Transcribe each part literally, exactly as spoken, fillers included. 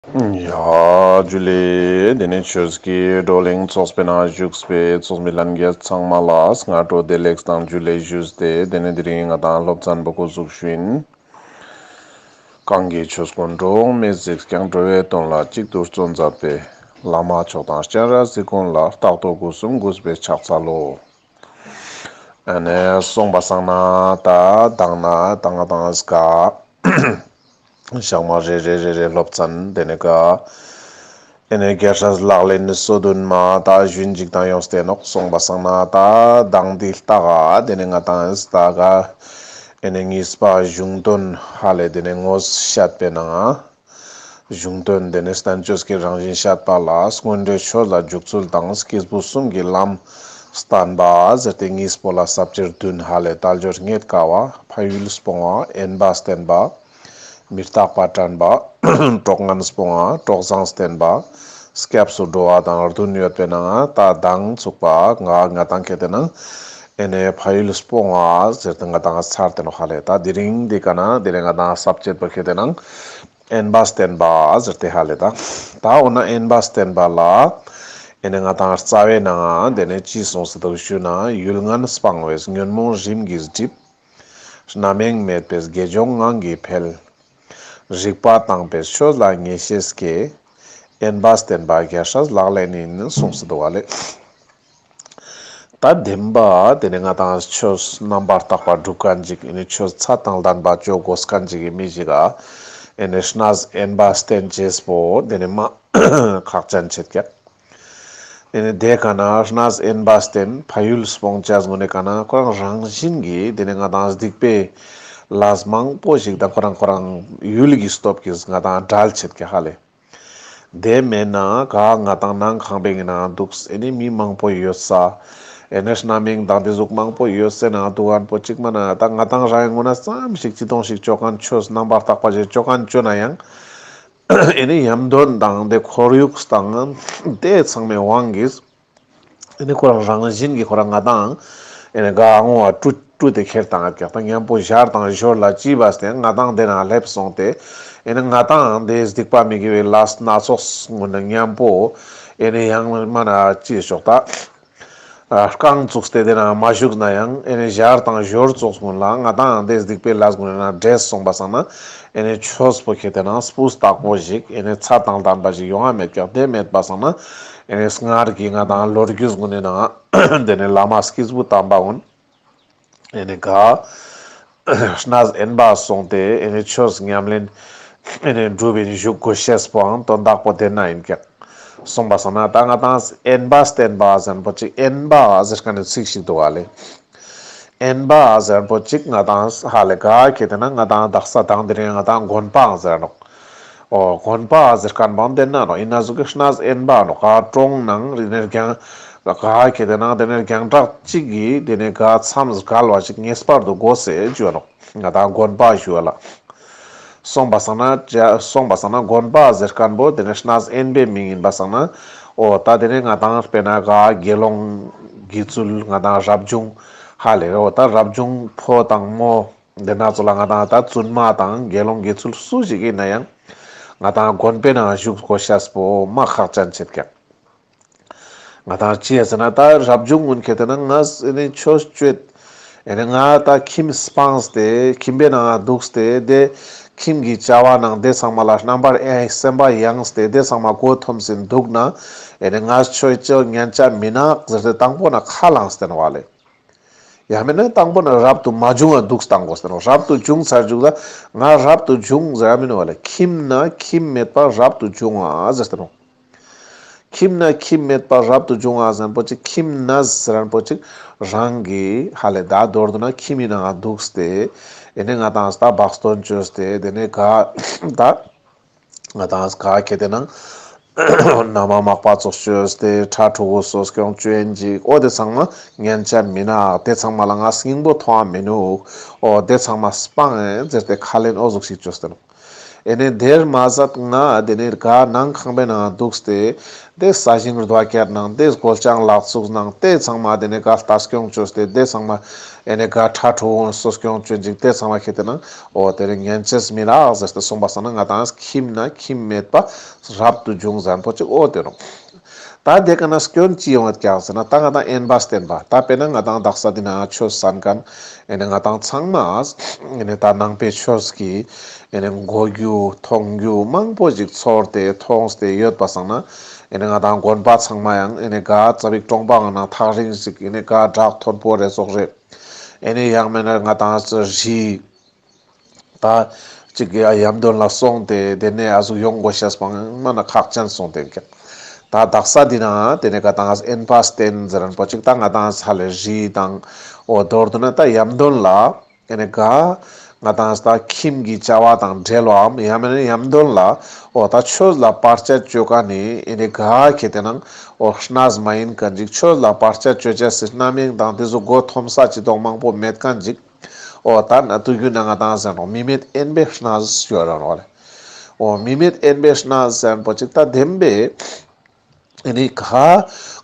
ཡ་ཇུ་ལེ། དེ་ནས་ཆོས་ཀྱི་བགྲོ་གླེང་ཚོགས་པའི་ནང་བཞུགས་པའི་ཚོགས་མི་ལྷན་རྒྱས་ཚང་མ་ལ་སྔ་དྲོ་བདེ་ལེགས་དང་ཇུ་ལེ་ཞུས་ཏེ། དེ་ནས་དེ་རིང་ང་དང་སློབ་ཚན་པོ་འགོ་བཙུགས་ཞུ་ཡིན། གང་གི་ཆོས་ཀུན་འགྲོ་འོང་མེད་གཟིགས་ཀྱང་། འགྲོ་བའི་དོན་ལ་གཅིག་ཏུ་བརྩོན་མཛད་པའི། བླ་མ་མཆོག་དང་སྤྱན་རས་གཟིགས་མགོན་ལ། རྟག་ཏུ་སྒོ་གསུམ་གུས་པས་ཕྱག་འཚལ་ལོ། ཨ་ནེ་སོང་པ་སང་ན་ད་དང་ན་ད་ང་དང་ས་ག་ཞག་མ་རེ་རེ་རེ་རེ་སློབ་ཚན་དེ་ནས་ག་ཨེ་ནེ་རྒྱལ་སྲས་ལག་ལེན་སོ་བདུན་མ་ད་ཞུན་ཅིག་དང་ཡོངས་ཏེ་ནོག། སོང་པ་སང་ན་ད་དང་དེ་ལྟ་ག་དེ་ནས་ང་དང་ས་ག་ཨེ་ནེ་གཉིས་པ་གཞུང་དོན་ཧ་ལེ་དེ་ནས་ངོས་བཤད་པའི་ནང་གཞུང་དོན་དེ་ནས་བསྟན་བཅོས་ཀྱི་རང་བཞིན་བཤད་པ་ལ་སྔོན་འགྲོའི་ཆོས་ལ་འཇུག་ཚུལ་དང་སྐྱེས་བུ་གསུམ་གྱི་ལམ་བསྟན་པ་ཟེར་ཏེ་གཉིས་པོ་ལ་ས་བཅད་བདུན་ཧ་ལེ། དལ་འབྱོར་རྙེད་དཀའ་བ། ཕ་ཡུལ་སྤོང་བ། དབེན་པ་བསྟེན་པ། མི་རྟག་པ་དྲན་པ། གྲོགས་ངན་སྤོང་བ། གྲོགས་བཟང་བསྟེན་པ། སྐྱབས་སུ་འགྲོ་བ་དང་བདུན་ཡོད་པའི་ནང་ད་དང་ཚུགས་པ་ང་ང་དང་ཁེ་ཏེ་ནང་ཨེ་ནེ་ཕ་ཡུལ་སྤོང་བ་ཟེར་ཏེ་ང་དང་ཚར་ཏེ་ནོག་ཧ་ལེ། ད་དེ་རིང་འདི་ཀ་ན་དེ་ནས་ང་དང་ས་བཅད་པོ་ཁེ་ཏེ་ནང་དབེན་པ་བསྟེན་པ་ཟེར་ཏེ་ཧ་ལེ། ད་ད་འོ་ན་དབེན་པ་བསྟེན་པ་ལ་ཨེ་ནེ་ང་དང་རྩ་བའི་ནང་དེ་ནས་ཅི་གསུངས་སེ་འདུག་ཞུ་ན། ཡུལ་ངན་སྤང་བས་ཉོན་མོངས་རིམ་གྱིས་འགྲིབ། རྣམ་གཡེང་མེད་པས་དགེ་སྦྱོར་ངང་གིས་འཕེལ། རིག་པ་དྭངས་པས་ཆོས་ལ་ངེས་ཤེས་སྐྱེ། དབེན་པ་བསྟེན་པ་རྒྱལ་སྲས་ལག་ལེན་ཡིན། གསུངས་སེ་འདུག་ཧ་ལེ། ད་བདེན་པ་དེ་ནས་ང་དང་ཆོས་རྣམ་པར་དག་པ་སྒྲུབ་མཁན་ཅིག་ཨེ་ནེ་ཆོས་ཚད་དང་ལྡན་པ་ཅོ་དགོས་མཁན་ཅིག་གི་མི་ཞིག་ག་ཨེ་ནེ་གནས་དབེན་པ་བསྟེན་ཅེས་པོ་དེ་ནས་མ་ཁག་ཅན་ཆེད་ཀྱག། ཨེ་ནེ་དེ་ཀ་ན་གནས་དབེན་པ་བསྟེན་ཕ་ཡུལ་སྤོང་ཅེས་ངོ་ནས་ཀ་ན་ཁོ་རང་རང་བཞིན་གྱིས་དེ་ནས་ང་དང་སྡིག་པའི་ལས་མང་པོ་ཞིག་དང་ཁོ་རང་ཁོ་རང་ཡུལ་གྱི་སྟོབས་ཀྱིས་ང་དང་བྲལ་ཆེད་ཀྱག་ཧ་ལེ། དེ་མེད་ན་ག་ང་དང་ནང་ཁང་པའི་ནང་འདུག་ཨེ་ནེ་མི་མང་པོ་ཡོད་ས། ཨེ་ནེ་རྣམ་གཡེང་དང་དེ་ཟུག་མང་པོ་ཡོད་སའི་ནང་འདུག་མཁན་པོ་ཅིག་མ་ན་ད་ང་དང་རང་ངོ་ན་ཙམ་ཞིག་ཅི་ཏོང་ཞིག་ཅོ་མཁན་ཆོས་རྣམ་པར་དག་པ་ཞིག་ཅོ་མཁན་ཅོ་ན་ཡང་ཨེ་ནེ་ཡམ་དོན་དང་དེ་ཁོར་ཡུག་དང་དེ་ཚང་མའི་དབང་གིས་ཨེ་ནེ་ཁོ་རང་རང་བཞིན་གྱིས་ཁོ་རང་ང་དང་ཨེ་ནེ་ག་ངོ་བ་ཀྲུ་ཀྲུ་དེ་ཁྱེར་བཏང་ཡོད་ཀྱག། ད་མཉམ་པོ་ཞར་དང་ཞོར་ལ་ཅི་བས་ཏེ་ང་དང་དེ་ན་སླེབས་སོང་སྟེ་ཨེ་ནེ་ང་དང་དེ་སྡིག་པ་མི་དགེ་བའི་ལས་སྣ་ཚོགས་ངོ་ན་མཉམ་པོ་ཨེ་ནེ་ཡང་མ་ན་ཅི་ཞོག་ད་རྐང་བཙུགས་ཏེ་དེ་ན་མ་བཞུགས་ན་ཡང་ཨེ་ནེ་ཞར་དང་ཞོར་ཙོགས་ཀུན་ལ་ང་དང་དེ་སྡིག་པའི་ལས་ཀུན་ན་འདྲེས་སོང་པ་སང་ན་ཨེ་ནེ་ཆོས་པོ་ཁེ་ཏེ་ན་སྤུས་དག་པོ་ཞིག་ཨེ་ནེ་ཚད་དང་ལྡན་པ་ཞིག་ཡོང་ང་མེད་ཀྱག། དེ་མེད་པ་སང་ན་ཨེ་ནེ་སྔར་གྱི་ང་དང་ལོ་རྒྱུས་ཀུན་ནི་ནང་དེ་ནས་བླ་མ་སྐྱེས་བུ་དམ་པ་ཀུན་ཨེ་ནེ་ག་གནས་དབེན་པ་སོང་སྟེ་ཨེ་ནེ་ཆོས་ཉམས་ལེན་ཨེ་ནེ་སྒྲུབ་པའི་བཞུགས་དགོས་ཤེས་པོའང་དོན་དག་པོ་དེ་ན་ཡིན་ཀྱག། སོང་པ་སང་ན་ད་ང་དང་དབེན་པ་བསྟེན་པ་ཟེར་མཁན་པོ་ཅིག། དབེན་པ་ཟེར་མཁན་ནི་ཚིག་ཞིག་འདུག་ཧ་ལེ། དབེན་པ་ཟེར་མཁན་པོ་ཅིག་ང་དང་ཧ་ལེ་ག་ཁེ་ཏེ་ན་ང་དང་དག་ས་དང་དེ་རིང་ང་དང་དགོན་པའང་ཟེར་ནོག། འོ་དགོན་པ་ཟེར་མཁན་པོ་དེ་ན་ནོག། ཡིན་ན་ཟུག་གི་གནས་དབེན་པ་ནོག། ག་གྲོང་ནང་རི་ནེ་རྒྱང་ག་ཁེ་ཏེ་ན་དེ་ནས་རྒྱང་གྲགས་གཅིག་གི་དེ་ནས་ག་མཚམས་བརྒལ་བ་ཞིག་ངེས་པར་དུ་དགོས་སེ་ཞུ་བ་ནོག། ང་དང་དགོན་པ་ཞུ་བ་ལ། སོང་པ་སང་ན་སོང་པ་སང་ན་དགོན་པ་ཟེར་མཁན་པོ་དེ་ནས་གནས་དབེན་པའི་མིང་ཡིན་པ་སང་ན་འོ་ད་དེ་ནས་ང་དང་དཔེར་ན་ག་དགེ་སློང་དགེ་ཚུལ་ང་དང་རབ་བྱུང་ཧ་ལེ་འོ་ད་རབ་བྱུང་ཕོ་དང་མོ་དེ་ན་ཚོ་ལ་ང་དང་ད་བཙུན་མ་དང་དགེ་སློང་དགེ་ཚུལ་སུ་ཞིག་ཡིན་ན་ཡང་ང་དང་དགོན་པའི་ནང་བཞུགས་དགོས་ཤེས་པོ་མ་ཁག་ཅན་ཆེད་ཀྱག། ང་དང་ཅི་ཡ་ཟེར་ན་ད་རབ་བྱུང་ཀུན་ཁེ་ཏེ་ན་ང་ཨེ་ནེ་ཆོས་སྤྱོད་ཨེ་ནེ་ང་ད་ཁྱིམ་སྤངས་ཏེ་ཁྱིམ་པའི་ནང་འདུག་སྟེ་དེ་ཁྱིམ་གྱི་བྱ་བ་ནང་དེ་ཚང་མ་ལ་རྣམ་པར་ཨེ་སེམས་པ་ཡེངས་ཏེ་དེ་ཚང་མ་མགོ་འཐོམས་སེ་འདུག་ན་ཨེ་ནེ་ང་ཆོས་ཅོ་ཉན་ཆ་མི་ནག་ཟེར་ཏེ་དང་པོ་ན་ཁ་ལངས་ཏེ་ནོག་ཧ་ལེ། ཡང་མིན་ན་དང་པོ་ན་རབ་ཏུ་མ་བྱུང་བ་འདུག་སྟངས་དགོས་ཟེར་ནོག། རབ་ཏུ་བྱུང་ཚར་འཇུག་ལ་ང་རབ་ཏུ་བྱུང་ཟེར་མིན་བ་ལ་ཁྱིམ་ན་ཁྱིམ་མེད་པར་རབ་ཏུ་བྱུང་བ་ཟེར་ཏེ་ནོག། ཁྱིམ་ན་ཁྱིམ་མེད་པར་རབ་ཏུ་བྱུང་བ་ཟེར་པོ་ཅིག་ཁྱིམ་ན་ཟེར་པོ་ཅིག་རང་གི་ཧ་ལེ་ད་མདོར་བསྡུ་ན་ཁྱིམ་ཡིན་ན་འདུག་སྟེ་ཨེ་ནེ་ང་དང་ད་བག་སྟོན་བཅོས་ཏེ་དེ་ནས་ག་ད་ང་དང་ག་ཁེ་ཏེ་ན་ན་མ་མག་པ་ཙོགས་བཅོས་ཏེ་ཁྲ་ཕྲུ་གུ་སོ་སྐྱོང་བཅོ་ཡིན་ཅིག། འོ་དེ་ཚང་མ་ཉན་ཆ་མི་ནག། དེ་ཚང་མ་ལ་ང་སྙིང་པོ་མཐོང་བ་མི་ནུག། འོ་དེ་ཚང་མ་སྤང་ཨེ་ཟེར་ཏེ་ཁ་ལེན་འོ་ཟུག་ཞིག་བཅོས་ཏེ་ནོག། ཨེ་ནེ་དེར་མ་ཟད་ང་དེ་ནེ་ག་ནང་ཁང་པའི་ནང་འདུག་སྟེ་དེ་ས་ཞིང་རྡོ་ཁྱེར་ནང་དེ་སྒོ་ལྕང་ལག་ཚུགས་ནང་དེ་ཚང་མ་དེ་ནེ་ག་ལྟ་སྐྱོང་བཅོས་ཏེ་དེ་ཚང་མ་ཨེ་ནེ་ག་ཁྲ་ཁྲོ་བོ་གསོ་སྐྱོང་བཅོས་ཅིག་དེ་ཚང་མ་ཁྱེར་ཏེ་ན་འོ་དེ་རིང་ཉན་ཅེས་མི་རག་ཟེར་ཏེ་སོང་པ་སང་ན་ང་དང་ཁྱིམ་ན་ཁྱིམ་མེད་པ་རབ་ཏུ་བྱུང་ཟེར་མཁན་པོ་ཅིག་འོ་དེ་རུང་། ད་དེ་ཀ་ན་སྐྱོན་ཅི་ཡོང་བ་ཀྱག་ཟེར་ན་ད་ང་དང་དབེན་པ་བསྟེན་པ་ད་དཔེར་ན་ང་དང་དག་ས་འདི་ན་ཆོས་གསན་མཁན་ཨེ་ནེ་ང་དང་ཚང་མ་ཨེ་ནེ་ད་ནང་པའི་ཆོས་ཀྱི་ཨེ་ནེ་གོ་རྒྱུ་མཐོང་རྒྱུ་མང་པོ་ཞིག་ཚོར་ཏེ་མཐོང་སྟེ་ཡོད་པ་སང་ན་ཨེ་ནེ་ང་དང་དགོན་པ་ཚང་མ་ཡང་ཨེ་ནེ་ག་ཙ་པིག་གྲོང་པ་ང་ན་ཐག་རིང་ཞིག་ཨེ་ནེ་ག་བྲག་མཐོན་པོ་རེ་ཙོགས་རེ་ཨེ་ནེ་ཡང་མེད་ན་ང་དང་རི་ད་ཅིག་ཡ་ཡམ་དོན་ལ་སོང་སྟེ་དེ་ནས་ཨ་ཟུག་ཡོང་དགོས་ཤེས་པོ་མ་ན་ཁག་ཅན་སོང་སྟེ་ཀྱང་། ད་དག་ས་འདི་ན་དེ་ནས་ག་དང་དབེན་པ་བསྟེན་ཟེར་མཁན་པོ་ཅིག་ད་ང་དང་ས་ལེ་རི་དང་འོ་མདོར་བསྡུ་ན་ད་ཡམ་དོན་ལ་ཨེ་ནེ་ག་ང་དང་ད་ཁྱིམ་གྱི་བྱ་བ་དང་འབྲེལ་བའམ་ཡང་མེད་ན་ཡམ་དོན་ལ་འོ་ད་ཆོས་ལ་བར་ཆད་གཅོད་མཁན་ནི་ཨེ་ནེ་ག་ཁྱེར་ཏེ་ན་འོ་གནས་མ་ཡིན་མཁན་ཅིག་ཆོས་ལ་བར་ཆད་གཅོད་ཅེས་སི་རྣམ་གཡེང་དང་དེ་ཟུག་མགོ་འཐོམས་ས་ཅི་དོག་མང་པོ་མེད་མཁན་ཅིག་འོ་ད་ན་དུས་རྒྱུན་ན་ང་དང་ཟེར་ནོག་མི་མེད་དབེན་པའི་གནས་ཡོད་ར་ནོག་ལེ། འོ་མི་མེད་དབེན་པའི་གནས་ཟེར་མཁན་པོ་ཅིག་ད་བདེན་པའི་ཨེ་ནེ་ག་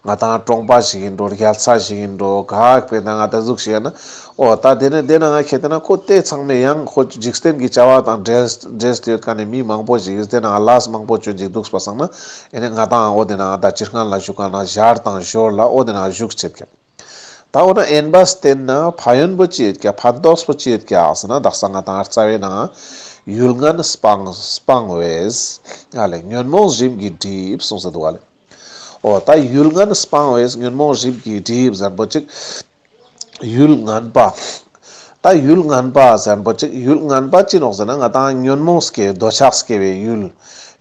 ང་དང་གྲོང་པ་ཞིག་ཡིན་འགྲོ་རྒྱལ་ས་ཞིག་ཡིན་འགྲོ་ག་དཔེར་ན་ང་དང་ཟུག་ཞིག་ཡིན་ན་འོ་ད་དེ་ནས་དེ་ན་ང་ཁྱེར་ཏེ་ན་ཁོ་དེ་ཚང་མས་ཡང་ཁོ་འཇིག་རྟེན་གྱི་བྱ་བ་དང་འབྲེལ་འབྲེལ་ཏེ་ཡོད་མཁན་ནི་མི་མང་པོ་ཞིག་དེ་ན་ལས་མང་པོ་བཅོ་ཅིག་འདུག་པ་སང་ན་ཨེ་ནེ་ང་དང་འོ་དེ་ན་ད་སྤྱིར་བཏང་ལ་བཞུགས་མཁན་ན་ཞར་དང་ཞོར་ལ་འོ་དེ་ན་བཞུགས་ཆེད་ཀྱང་། ད་འོ་ན་དབེན་པ་བསྟེན་ན་ཕན་ཡོན་པོ་ཅི་ཡོད་ཀྱག་ཕན་ཐོགས་པོ་ཅི་ཡོད་ཀྱག་ཟེར་ན་དག་ས་ང་དང་རྩ་བའི་ནང་ཡུལ་ངན་སྤང་སྤང་བས་ཨ་ལེ་ཉོན་མོངས་རིམ་གྱིས་འགྲིབ་གསུངས་ས་འདུག་ཨ་ལེ། འོ་ད་ཡུལ་ངན་སྤང་བས་ཉོན་མོངས་རིམ་གྱིས་འགྲིབ་ཟེར་མཁན་པོ་ཅིག་ཡུལ་ངན་པ། ད་ཡུལ་ངན་པ་ཟེར་མཁན་པོ་ཅིག་ཡུལ་ངན་པ་ཅི་ནོག་ཟེར་ན་ང་དང་ཉོན་མོངས་སྐྱེ་འདོད་ཆགས་སྐྱེ་བའི་ཡུལ།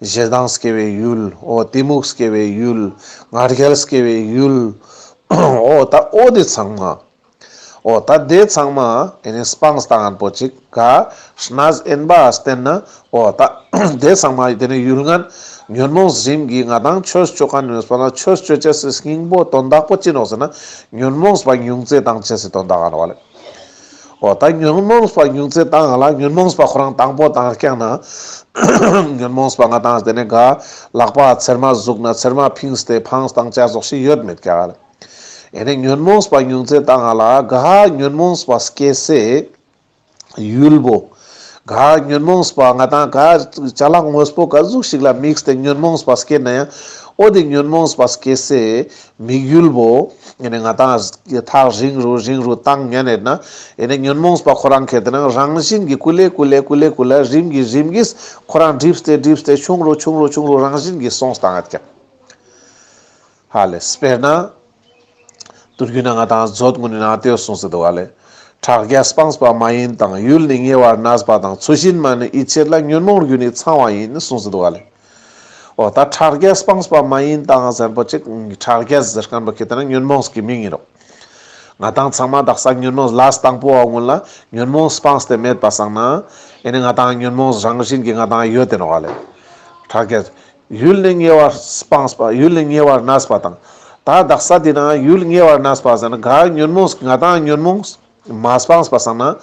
ཞེ་སྡང་སྐྱེ་བའི་ཡུལ། འོ་གཏི་མུག་སྐྱེ་བའི་ཡུལ། ང་རྒྱལ་སྐྱེ་བའི་ཡུལ། འོ་ད་འོ་དེ་ཚང་མ། འོ་ད་དེ་ཚང་མ་ཨེ་ནེ་སྤངས་བཏང་མཁན་པོ་ཅིག་ག་གནས་དབེན་པ་བསྟེན་ན་འོ་ད་དེ་ཚང་མ་དེ་ནི་ཡུལ་ངན་ཉོན་མོངས་རིམ་གྱིས་ང་དང་ཆོས་ཅོ་མཁན་ནི་སྤང་ན་ཆོས་ཅོ་ཅེས་སི་སྙིང་པོ་དོན་དག་པོ་ཅི་ནོག་ཟེར་ན་ཉོན་མོངས་པ་ཉུང་ཙེ་བཏང་ཅེས་སི་དོན་དག་ཨ་ནོག་ལེ། འོ་ད་ཉོན་མོངས་པ་ཉུང་ཙེ་བཏང་ང་ལ་ཉོན་མོངས་པ་ཁོ་རང་དང་པོ་བཏང་རྐྱང་ན་ཉོན་མོངས་པ་ང་དང་དེ་ནི་ག་ལག་པ་ཚེར་མ་ཟུག་ན་ཚེར་མ་ཕིངས་ཏེ་འཕངས་བཏང་ཅེས་ཙོགས་ཤིག་ཡོད་མེད་ཀྱག་ལེ། ཨེ་ནེ་ཉོན་མོངས་པ་ཉུང་ཙེ་བཏང་ང་ལ་ག་ཉོན་མོངས་པ་སྐྱེ་སའི་ཡུལ་པོ། ག་ཉོན་མོངས་པ་ང་དང་ག་ཅ་ལག་དངོས་པོ་ག་ཟུག་ཞིག་ལ་དམིགས་ཏེ་ཉོན་མོངས་པ་སྐྱེ་ན་ཡང་འོ་དེ་ཉོན་མོངས་པ་སྐྱེ་སའི་དམིགས་ཡུལ་པོ། ཨེ་ནེ་ང་དང་ཐག་རིང་རུ་རིང་རུ་བཏང་ཉན་ཡོད་ན་ཨེ་ནེ་ཉོན་མོངས་པ་ཁོ་རང་ཁྱེར་ཏེ་ན་རང་བཞིན་གྱིས་ཀུ་ལེ་ཀུ་ལེ་ཀུ་ལེ་ཀུ་ལེ་རིམ་གྱིས་རིམ་གྱིས་ཁོ་རང་འགྲིབས་ཏེ་འགྲིབས་ཏེ་ཆུང་རུ་ཆུང་རུ་ཆུང་རུ་རང་བཞིན་གྱིས་སོང་བཏང་ཡོད་ཀྱག་ཧ་ལེ། དཔེར་ན། དུས་རྒྱུན་ན་ང་དང་མཛོད་ཀུན་ནི་ནང་དེ་གསུངས་སེ་འདུག་ཨ་ལེ། ཕྲག་རྒྱ་སྤངས་པ་མ་ཡིན་དང་། ཡུལ་ནི་ཉེ་བར་གནས་པ་དང་། ཚུལ་བཞིན་མ་ཡིན་ཡིད་བྱེད་ལ། ཉོན་མོངས་རྒྱུ་ནི་ཚང་བ་ཡིན། གསུངས་སེ་འདུག་ཨ་ལེ། འོ་ད་ཕྲག་རྒྱ་སྤངས་པ་མ་ཡིན་དང་ཟེར་པོ་ཅིག་ཕྲག་རྒྱ་ཟེར་མཁན་པོ་ཁེ་ཏེ་ན་ཉོན་མོངས་ཀྱི་མིང་ཡིན་རོགས། ང་དང་ཚང་མ་དག་ས་ཉོན་མོངས་ལས་དང་པོ་བ་སྔོན་ལ་ཉོན་མོངས་སྤངས་ཏེ་མེད་པ་སང་ན། ཨེ་ནི་ང་དང་ཉོན་མོངས་རང་བཞིན་གྱི་ང་དང་ཡོད་དེ་ནོག་ཨ་ལེ། ཕྲག་རྒྱ། ཡུལ་ནི་ཉེ་བར་སྤངས་པ། ཡུལ་ནི་ཉེ་བར་གནས་པ་དང་། ད་དག་ས་དེ་ན་ཡུལ་ཉེ་བར་གནས་པ་ཟེར་ན་ག་ཉོན་མོངས་ང་དང་ཉོན་མོངས་མ་སྤངས་པ་སང་ན།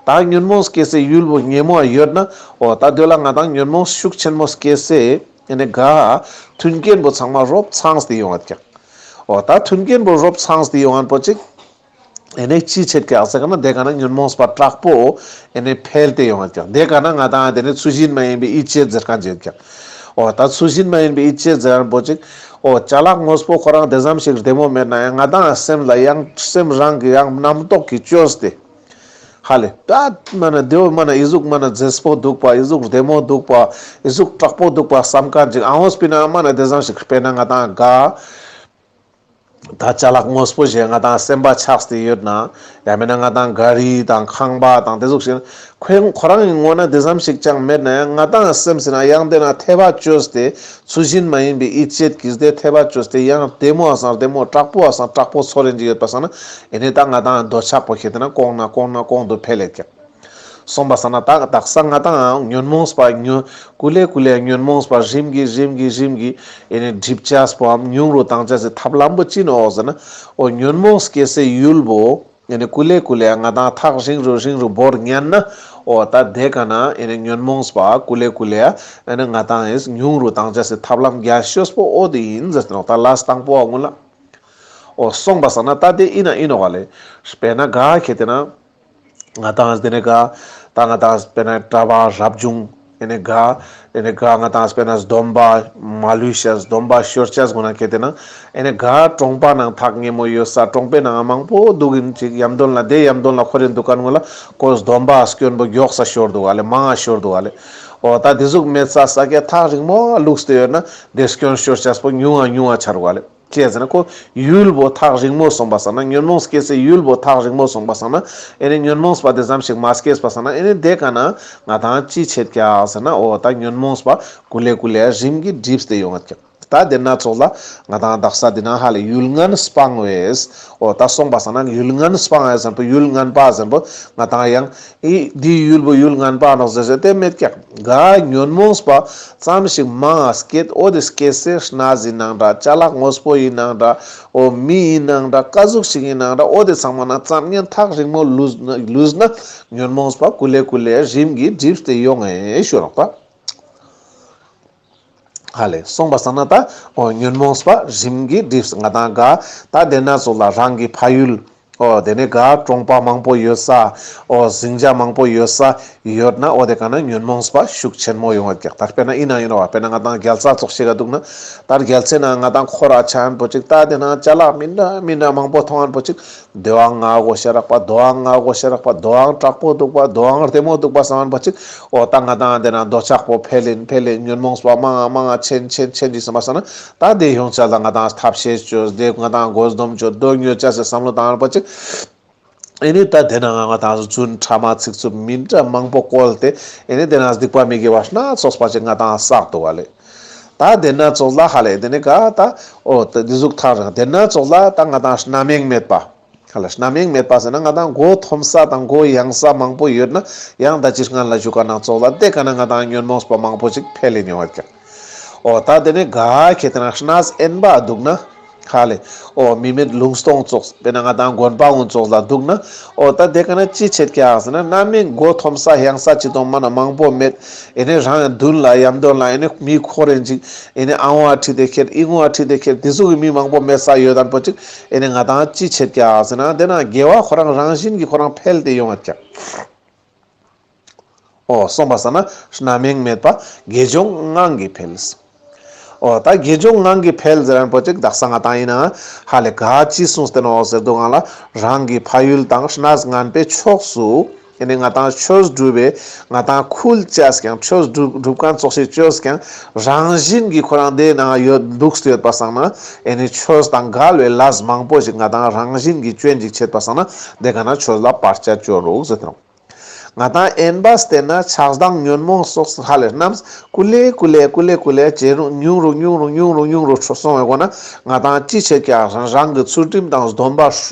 ད་ཉོན་མོངས་སྐྱེ་སའི་ཡུལ་པོ་ཉེ་མོ་ཡོད་ན། འོ་ད་དེ་ལ་ང་དང་ཉོན་མོངས་ཤུགས་ཆེན་མོ་སྐྱེ་སའི་ཨེ་ནི་ག་མཐུན་རྐྱེན་པོ་ཚང་མ་རོབ་ཚངས་ཏེ་ཡོང་ཡོད་ཀྱག་འོ་ད་མཐུན་རྐྱེན་པོ་རོབ་ཚངས་ཏེ་ཡོང་ཡོད་པོ་ཅིག་ཨེ་ནི་ཅི་ཆེད་ཀྱག་ཟེར་ན་དེ་ག་ན་ཉོན་མོངས་པ་དྲག་པོ་ཨེ་ནི་འཕེལ་ཏེ་ཡོང་ཡོད་ཀྱག་དེ་ག་ན་ང་དང་དེ་ནི་ཚུལ་བཞིན་མ་ཡིན་པའི་ཡིད་བྱེད་ཟེར་མཁན་ཅིག་ཡོད་ཀྱག་འོ་ད་ཚུལ་བཞིན་མ་ཡིན་པའི་ཡིད་བྱེད་ཟེར་མཁན་པོ་ཅིག་འོ་ཅ་ལག་དངོས་པོ་ཁོ་རང་དེ་ཙམ་ཞིག་བདེ་མོ་མེད་ན་ཡང་ང་དང་སེམས་ལ་ཡང་སེམས་རང་གི་ཡང་རྣམ་རྟོག་གིས་བཅོས་ཏེ། ཧ་ལེ། ད་མ་ན་དེའོ་མ་ན་ཨི་ཟུག་མ་ན་མཛེས་པོ་འདུག་པ། ཨི་ཟུག་བདེ་མོ་འདུག་པ། ཨི་ཟུག་དྲག་པོ་འདུག་པ་བསམ་མཁན་ཅིག་ཨ་འོ་སྤེར་ན་མ་ན་དེ་ཙམ་ཞིག་དཔེར་ན་ང་དང་ག་ད་ཅ་ལག་དངོས་པོ་ཞིག་ང་དང་སེམས་པ་ཆགས་ཏེ་ཡོད་ན། ཡང་མིན་ན་ང་དང་ག་རི་དང་ཁང་པ་དང་དེ་ཟུག་ཞིག་ཁོ་ཁོ་རང་གི་ངོ་ན་དེ་ཙམ་ཞིག་ཅང་མེད་ན་ཡང་ང་དང་སེམས་སི་ན་ཡང་དེ་ན་འཐད་པ་བཅོས་ཏེ་ཚུལ་བཞིན་མ་ཡིན་པའི་ཡིད་བྱེད་ཀྱིས་དེ་འཐད་པ་བཅོས་ཏེ་ཡང་བདེ་མོ་བ་སང་བདེ་མོ་དྲག་པོ་བ་སང་དྲག་པོ་ཚོར་རིན་ཅིག་ཡོད་པ་སང་ན། ཨེ་ནི་ད་ང་དང་འདོད་ཆགས་པོ་ཁེ་ཏེ་ན་གོང་ན་གོང་ན་གོང་དུ་འཕེལ་ལེ་ཀྱག་སོང་པ་སང་ན་ད་དག་ས་ང་དང་ཉོན་མོངས་པ་ཉོ་ཀུ་ལེ་ཀུ་ལེ་ཉོན་མོངས་པ་རིམ་གྱིས་རིམ་གྱིས་རིམ་གྱིས་ཨེ་ནི་འགྲིབ་ཅེས་པོའམ་ཉུང་རུ་བཏང་ཅེས་སི་ཐབས་ལམ་པོ་ཅི་ནོག་ཟེར་ན། འོ་ཉོན་མོངས་སྐྱེ་སའི་ཡུལ་པོ་ཨེ་ནི་ཀུ་ལེ་ཀུ་ལེ་ང་དང་ཐག་རིང་རུ་རིང་རུ་བོར་ཉན་ན། འོ་ད་དེ་ཀ་ན་ཨེ་ནི་ཉོན་མོངས་པ་ཀུ་ལེ་ཀུ་ལེ་ཨེ་ནི་ང་དང་ཨེ་ཉུང་རུ་བཏང་ཅེས་སི་ཐབས་ལམ་རྒྱལ་ཤོས་པོ་འོ་དེ་ཡིན་ཟེར་ཏེ་ནོག། ད་ལས་དང་པོ་བ་ངུ་ལ། འོ་སོང་པ་སང་ན་ད་དེ་ཡིན་ན་ཡིན་ནོག་བ་ལེ། དཔེར་ན་ག་ཁེ་ཏེ་ན་ང་དང་དེ་ནས་ག་ད་ང་དང་དཔེར་ན་གྲྭ་པ་རབ་བྱུང་ཨེ་ནི་ག་དེ་ནས་ག་ང་དང་དཔེར་ན་སྡོམ་པ་མ་ལུས་ཤེས་སྡོམ་པ་ཤོར་ཅེས་གུན་ན་ཁེ་ཏེ་ན་ཨེ་ནི་ག་གྲོང་པ་ནང་ཐག་ཉེ་མོ་ཡོད་ས་གྲོང་པའི་ནང་མང་པོ་འདུག་ཡིན་ཅིག་ཡམ་དོན་ལ་དེ་ཡམ་དོན་ལ་ཁོ་རེ་འདུག་མཁན་གུན་ལ་ཁོ་སྡོམ་པ་སྐྱོན་པོ་མགྱོགས་ས་ཤོར་འདུག་ག་ལེ། མང་ང་ཤོར་འདུག་ག་ལེ། འོ་ད་དེ་ཟུག་མེད་ས་ས་ཀའི་ཐག་རིང་མོ་ལུགས་ཏེ་ཡོད་ན་དེ་སྐྱོན་ཤོར་ཅེས་པོ་ཉུང་ང་ཉུང་ང་ཆ་རུག་ག་ལེ། ཅི་ཟེར་ན་ཁོ་ཡུལ་པོ་ཐག་རིང་མོ་སོང་པ་སང་ན་ཉོན་མོངས་སྐྱེ་སའི་ཡུལ་པོ་ཐག་རིང་མོ་སོང་པ་སང་ན་ཨེ་ནི་ཉོན་མོངས་པ་དེ་ཙམ་ཞིག་མ་སྐྱེས་པ་སང་ན་ཨེ་ནི་དེ་ཀ་ན་ང་དང་ཅི་བྱེད་ཀྱག་ཟེར་ན་འོ་ད་ཉོན་མོངས་པ་ཀུ་ལེ་ཀུ་ལེ་རིམ་གྱིས་འགྲིབས་ཏེ་ཡོང་ངད་ཀྱག། ད་དེ་ན་ཙོགས་ལ་ང་དང་དག་ས་དེ་ན་ཧ་ལེ་ཡུལ་ངན་སྤངས་པས། འོ་ད་སོང་པ་སང་ན་ཡུལ་ངན་སྤངས་པས་ཟེར་པོ་ཡུལ་ངན་པ་ཟེར་པོ་ང་དང་ཡང་ཨི་འདི་ཡུལ་པོ་ཡུལ་ངན་པ་ནོག་ཟེར་ཟེར་དེ་མེད་ཀྱག། ག་ཉོན་མོངས་པ་ཙམ་ཞིག་མང་ང་སྐྱེད། འོ་དེ་སྐྱེ་སའི་གནས་ཡིན་ནང་འདྲ་ཅ་ལག་དངོས་པོ་ཡིན་ནང་འདྲ་འོ་མི་ཡིན་ནང་འདྲ་ཀ་ཟུག་ཞིག་ཡིན་ནང་འདྲ་འོ་དེ་ཚང་མ་ན་ཙམ་ཉན་ཐག་རིང་མོ་ལུས་ན་ལུས་ན་ཉོན་མོངས་པ་ཀུ་ལེ་ཀུ་ལེ་རིམ་གྱིས་འགྲིབས་ཏེ་ཡོང་ངེ་ཞུ་རོགས་ད། ཧ་ལེ་སོང་པ་སང་ན་ད་འོ་ཉོན་མོངས་པ་རིམ་གྱིས་འགྲིབས། ང་དང་ག་ད་དེ་ན་ཙོགས་ལ་རང་གི་ཕ་ཡུལ་འོ་དེ་ནས་ག་གྲོང་པ་མང་པོ་ཡོད་ས་འོ་ཟིང་ཆ་མང་པོ་ཡོད་ས་ཡོད་ན་འོ་དེ་ཀ་ན་ཉོན་མོངས་པ་ཤུགས་ཆེན་མོ་ཡོང་བ་ཀྱག། ད་དཔེར་ན་ཡིན་ན་ཡིན་ནོག་བ། དཔེར་ན་ང་དང་རྒྱལ་ས་ཙོགས་ཤིག་ག་འདུག་ན་ད་རྒྱལ་སའི་ནང་ང་དང་ཁོ་ར་ཆ་ཡན་པོ་ཅིག་ད་དེ་ན་ཅ་ལག་མི་འདྲ་མི་འདྲ་མང་པོ་མཐོང་ཡན་པོ་ཅིག། དོ་ཨང་ང་གོ་ཤ་རག་པ། དོ་ཨང་ང་གོ་ཤ་རག་པ། དོ་ཨང་དྲག་པོ་འདུག་པ། དོ་ཨང་རྡེ་མོ་འདུག་པ་བསམ་པ་ཅིག། འོ་ད་ང་དང་དེ་ན་འདོད་ཆགས་པོ་འཕེལ་ཡིན་འཕེལ་ཡིན། ཉོན་མོངས་པ་མང་ང་མང་ང་ཆེན་ཆེན་ཆེན་ཅིག་བསམ་པ་སང་ན་ད་དེ་ཡོང་ཆ་ལ་ང་དང་ཐབས་ཤེས་བཅོས་དེ་ང་དང་དགོས་སྡོམ་བཅོས་དོ་ཉོ་ཆ་སེ་བསམ་བློ་བཏང་པ་ཅིག། ཨེ་ནི་ད་དེ་ན་ང་དང་རྫུན་ཕྲ་མ་ཚིག་རྩུབ་མི་འདྲ་མང་པོ་བཀོལ་ཏེ་ཨེ་ནི་དེ་ན་སྡིག་པ་མི་དགེ་བ་སྣ་ཚོགས་པ་ཅིག་ང་དང་བསགས་འདུག་བ་ལེ། ད་དེ་ན་ཙོགས་ལ་ཧ་ལེ་དེ་ནས་ག་ད་འོ་ད་འདི་ཟུག་ཐག་རིང་། དེ་ན་ཙོགས་ལ་ད་ང་དང་རྣམ་གཡེང་མེད་པ། ཧ་ལེ་རྣམ་གཡེང་མེད་པ་ཟེར་ན་ང་དང་མགོ་འཐོམས་ས་དང་མགོ་ཡེངས་ས་མང་པོ་ཡོད་ན་ཡང་ད་ཅི་སྔན་ལ་ཞུ་ཀ་ནང་ཙོགས་ལ་དེ་ཀ་ན་ང་དང་ཉོན་མོངས་པ་མང་པོ་ཅིག་འཕེལ་ཡིན་ཡོང་བ་ཀྱག། འོ་ད་དེ་ནས་ག་ཁེ་ཏེ་ན་གནས་དབེན་པ་འདུག་ན་ཧ་ལེ་འོ་མི་མེད་ལུང་སྟོང་ཙོགས་དཔེར་ན་ང་དང་དགོན་པ་འུན་ཙོགས་ལ་འདུག་ན་འོ་ད་དེ་ཀ་ན་ཅི་བྱེད་ཀྱག་ཟེར་ན་རྣམ་གཡེང་མགོ་འཐོམས་ས་ཡེངས་ས་ཅི་དང་མ་ན་མང་པོ་མེད། ཨེ་ནི་རང་མདུན་ལ་ཡམ་དོན་ལ་ཨེ་ནི་མི་ཁོ་རེ་ཅིག་ཨེ་ནི་ཨང་བ་ཁྲིད་དེ་ཁྱེར་ཨི་ངོ་བ་ཁྲིད་དེ་ཁྱེར་དེ་ཟུག་གི་མི་མང་པོ་མེད་ས་ཡོད་དན་པོ་ཅིག། ཨེ་ནི་ང་དང་ཅི་བྱེད་ཀྱག་ཟེར་ན་དེ་ན་དགེ་བ་ཁོ་རང་རང་བཞིན་གྱིས་ཁོ་རང་འཕེལ་ཏེ་ཡོང་ངད་ཀྱག། འོ་སོང་པ་སང་ན་རྣམ་གཡེང་མེད་པ་དགེ་སྦྱོར་ངང་གིས་འཕེལ། འོ་ད་དགེ་སྦྱོར་ངང་གིས་འཕེལ་ཟེར་རན་པོ་ཅིག་དག་ས་ང་དང་ཡིན་ན་ཧ་ལེ་ག་ཅི་གསུངས་ཏེ་ནོག་ཟེར་དུས་སྒང་ལ་རང་གི་ཕ་ཡུལ་དང་གནས་ངན་པའི་ཕྱོགས་སུ་ཨེ་ནི་ང་དང་ཆོས་སྒྲུབ་པའི་ང་དང་ཁུལ་བཅས་ཀྱང་ཆོས་སྒྲུབ་སྒྲུབ་མཁན་ཙོགས་ཤིག་བཅོས་ཀྱང་རང་བཞིན་གྱིས་ཁོ་རང་དེའི་ནང་ཡོད་འདུག་སྟེ་ཡོད་པ་སང་ན་ཨེ་ནི་ཆོས་དང་འགལ་བའི་ལས་མང་པོ་ཞིག་ང་དང་རང་བཞིན་གྱིས་བཅོས་འཇིག་བྱེད་པ་སང་ན་དེ་ག་ན་ཆོས་ལ་བར་ཆད་གཅོད་རུག་ཟེར་ཏེ་ནོག། ང་དང་དབེན་པ་བསྟེན་ན་ཆགས་སྡང་ཉོན་མོངས་སོགས་ཧ་ལེ་རྣམས་ཀུ་ལེ་ཀུ་ལེ་ཀུ་ལེ་ཀུ་ལེ་ཇེ་རུ་ཉུང་རུ་ཉུང་རུ་ཉུང་རུ་ཉུང་རུ་སོང་བའི་སྒོ་ན་ང་དང་ཅི་བྱེད་ཀྱག་རང་རང་གི་ཚུལ་ཁྲིམས་དང་སྡོམ་པ་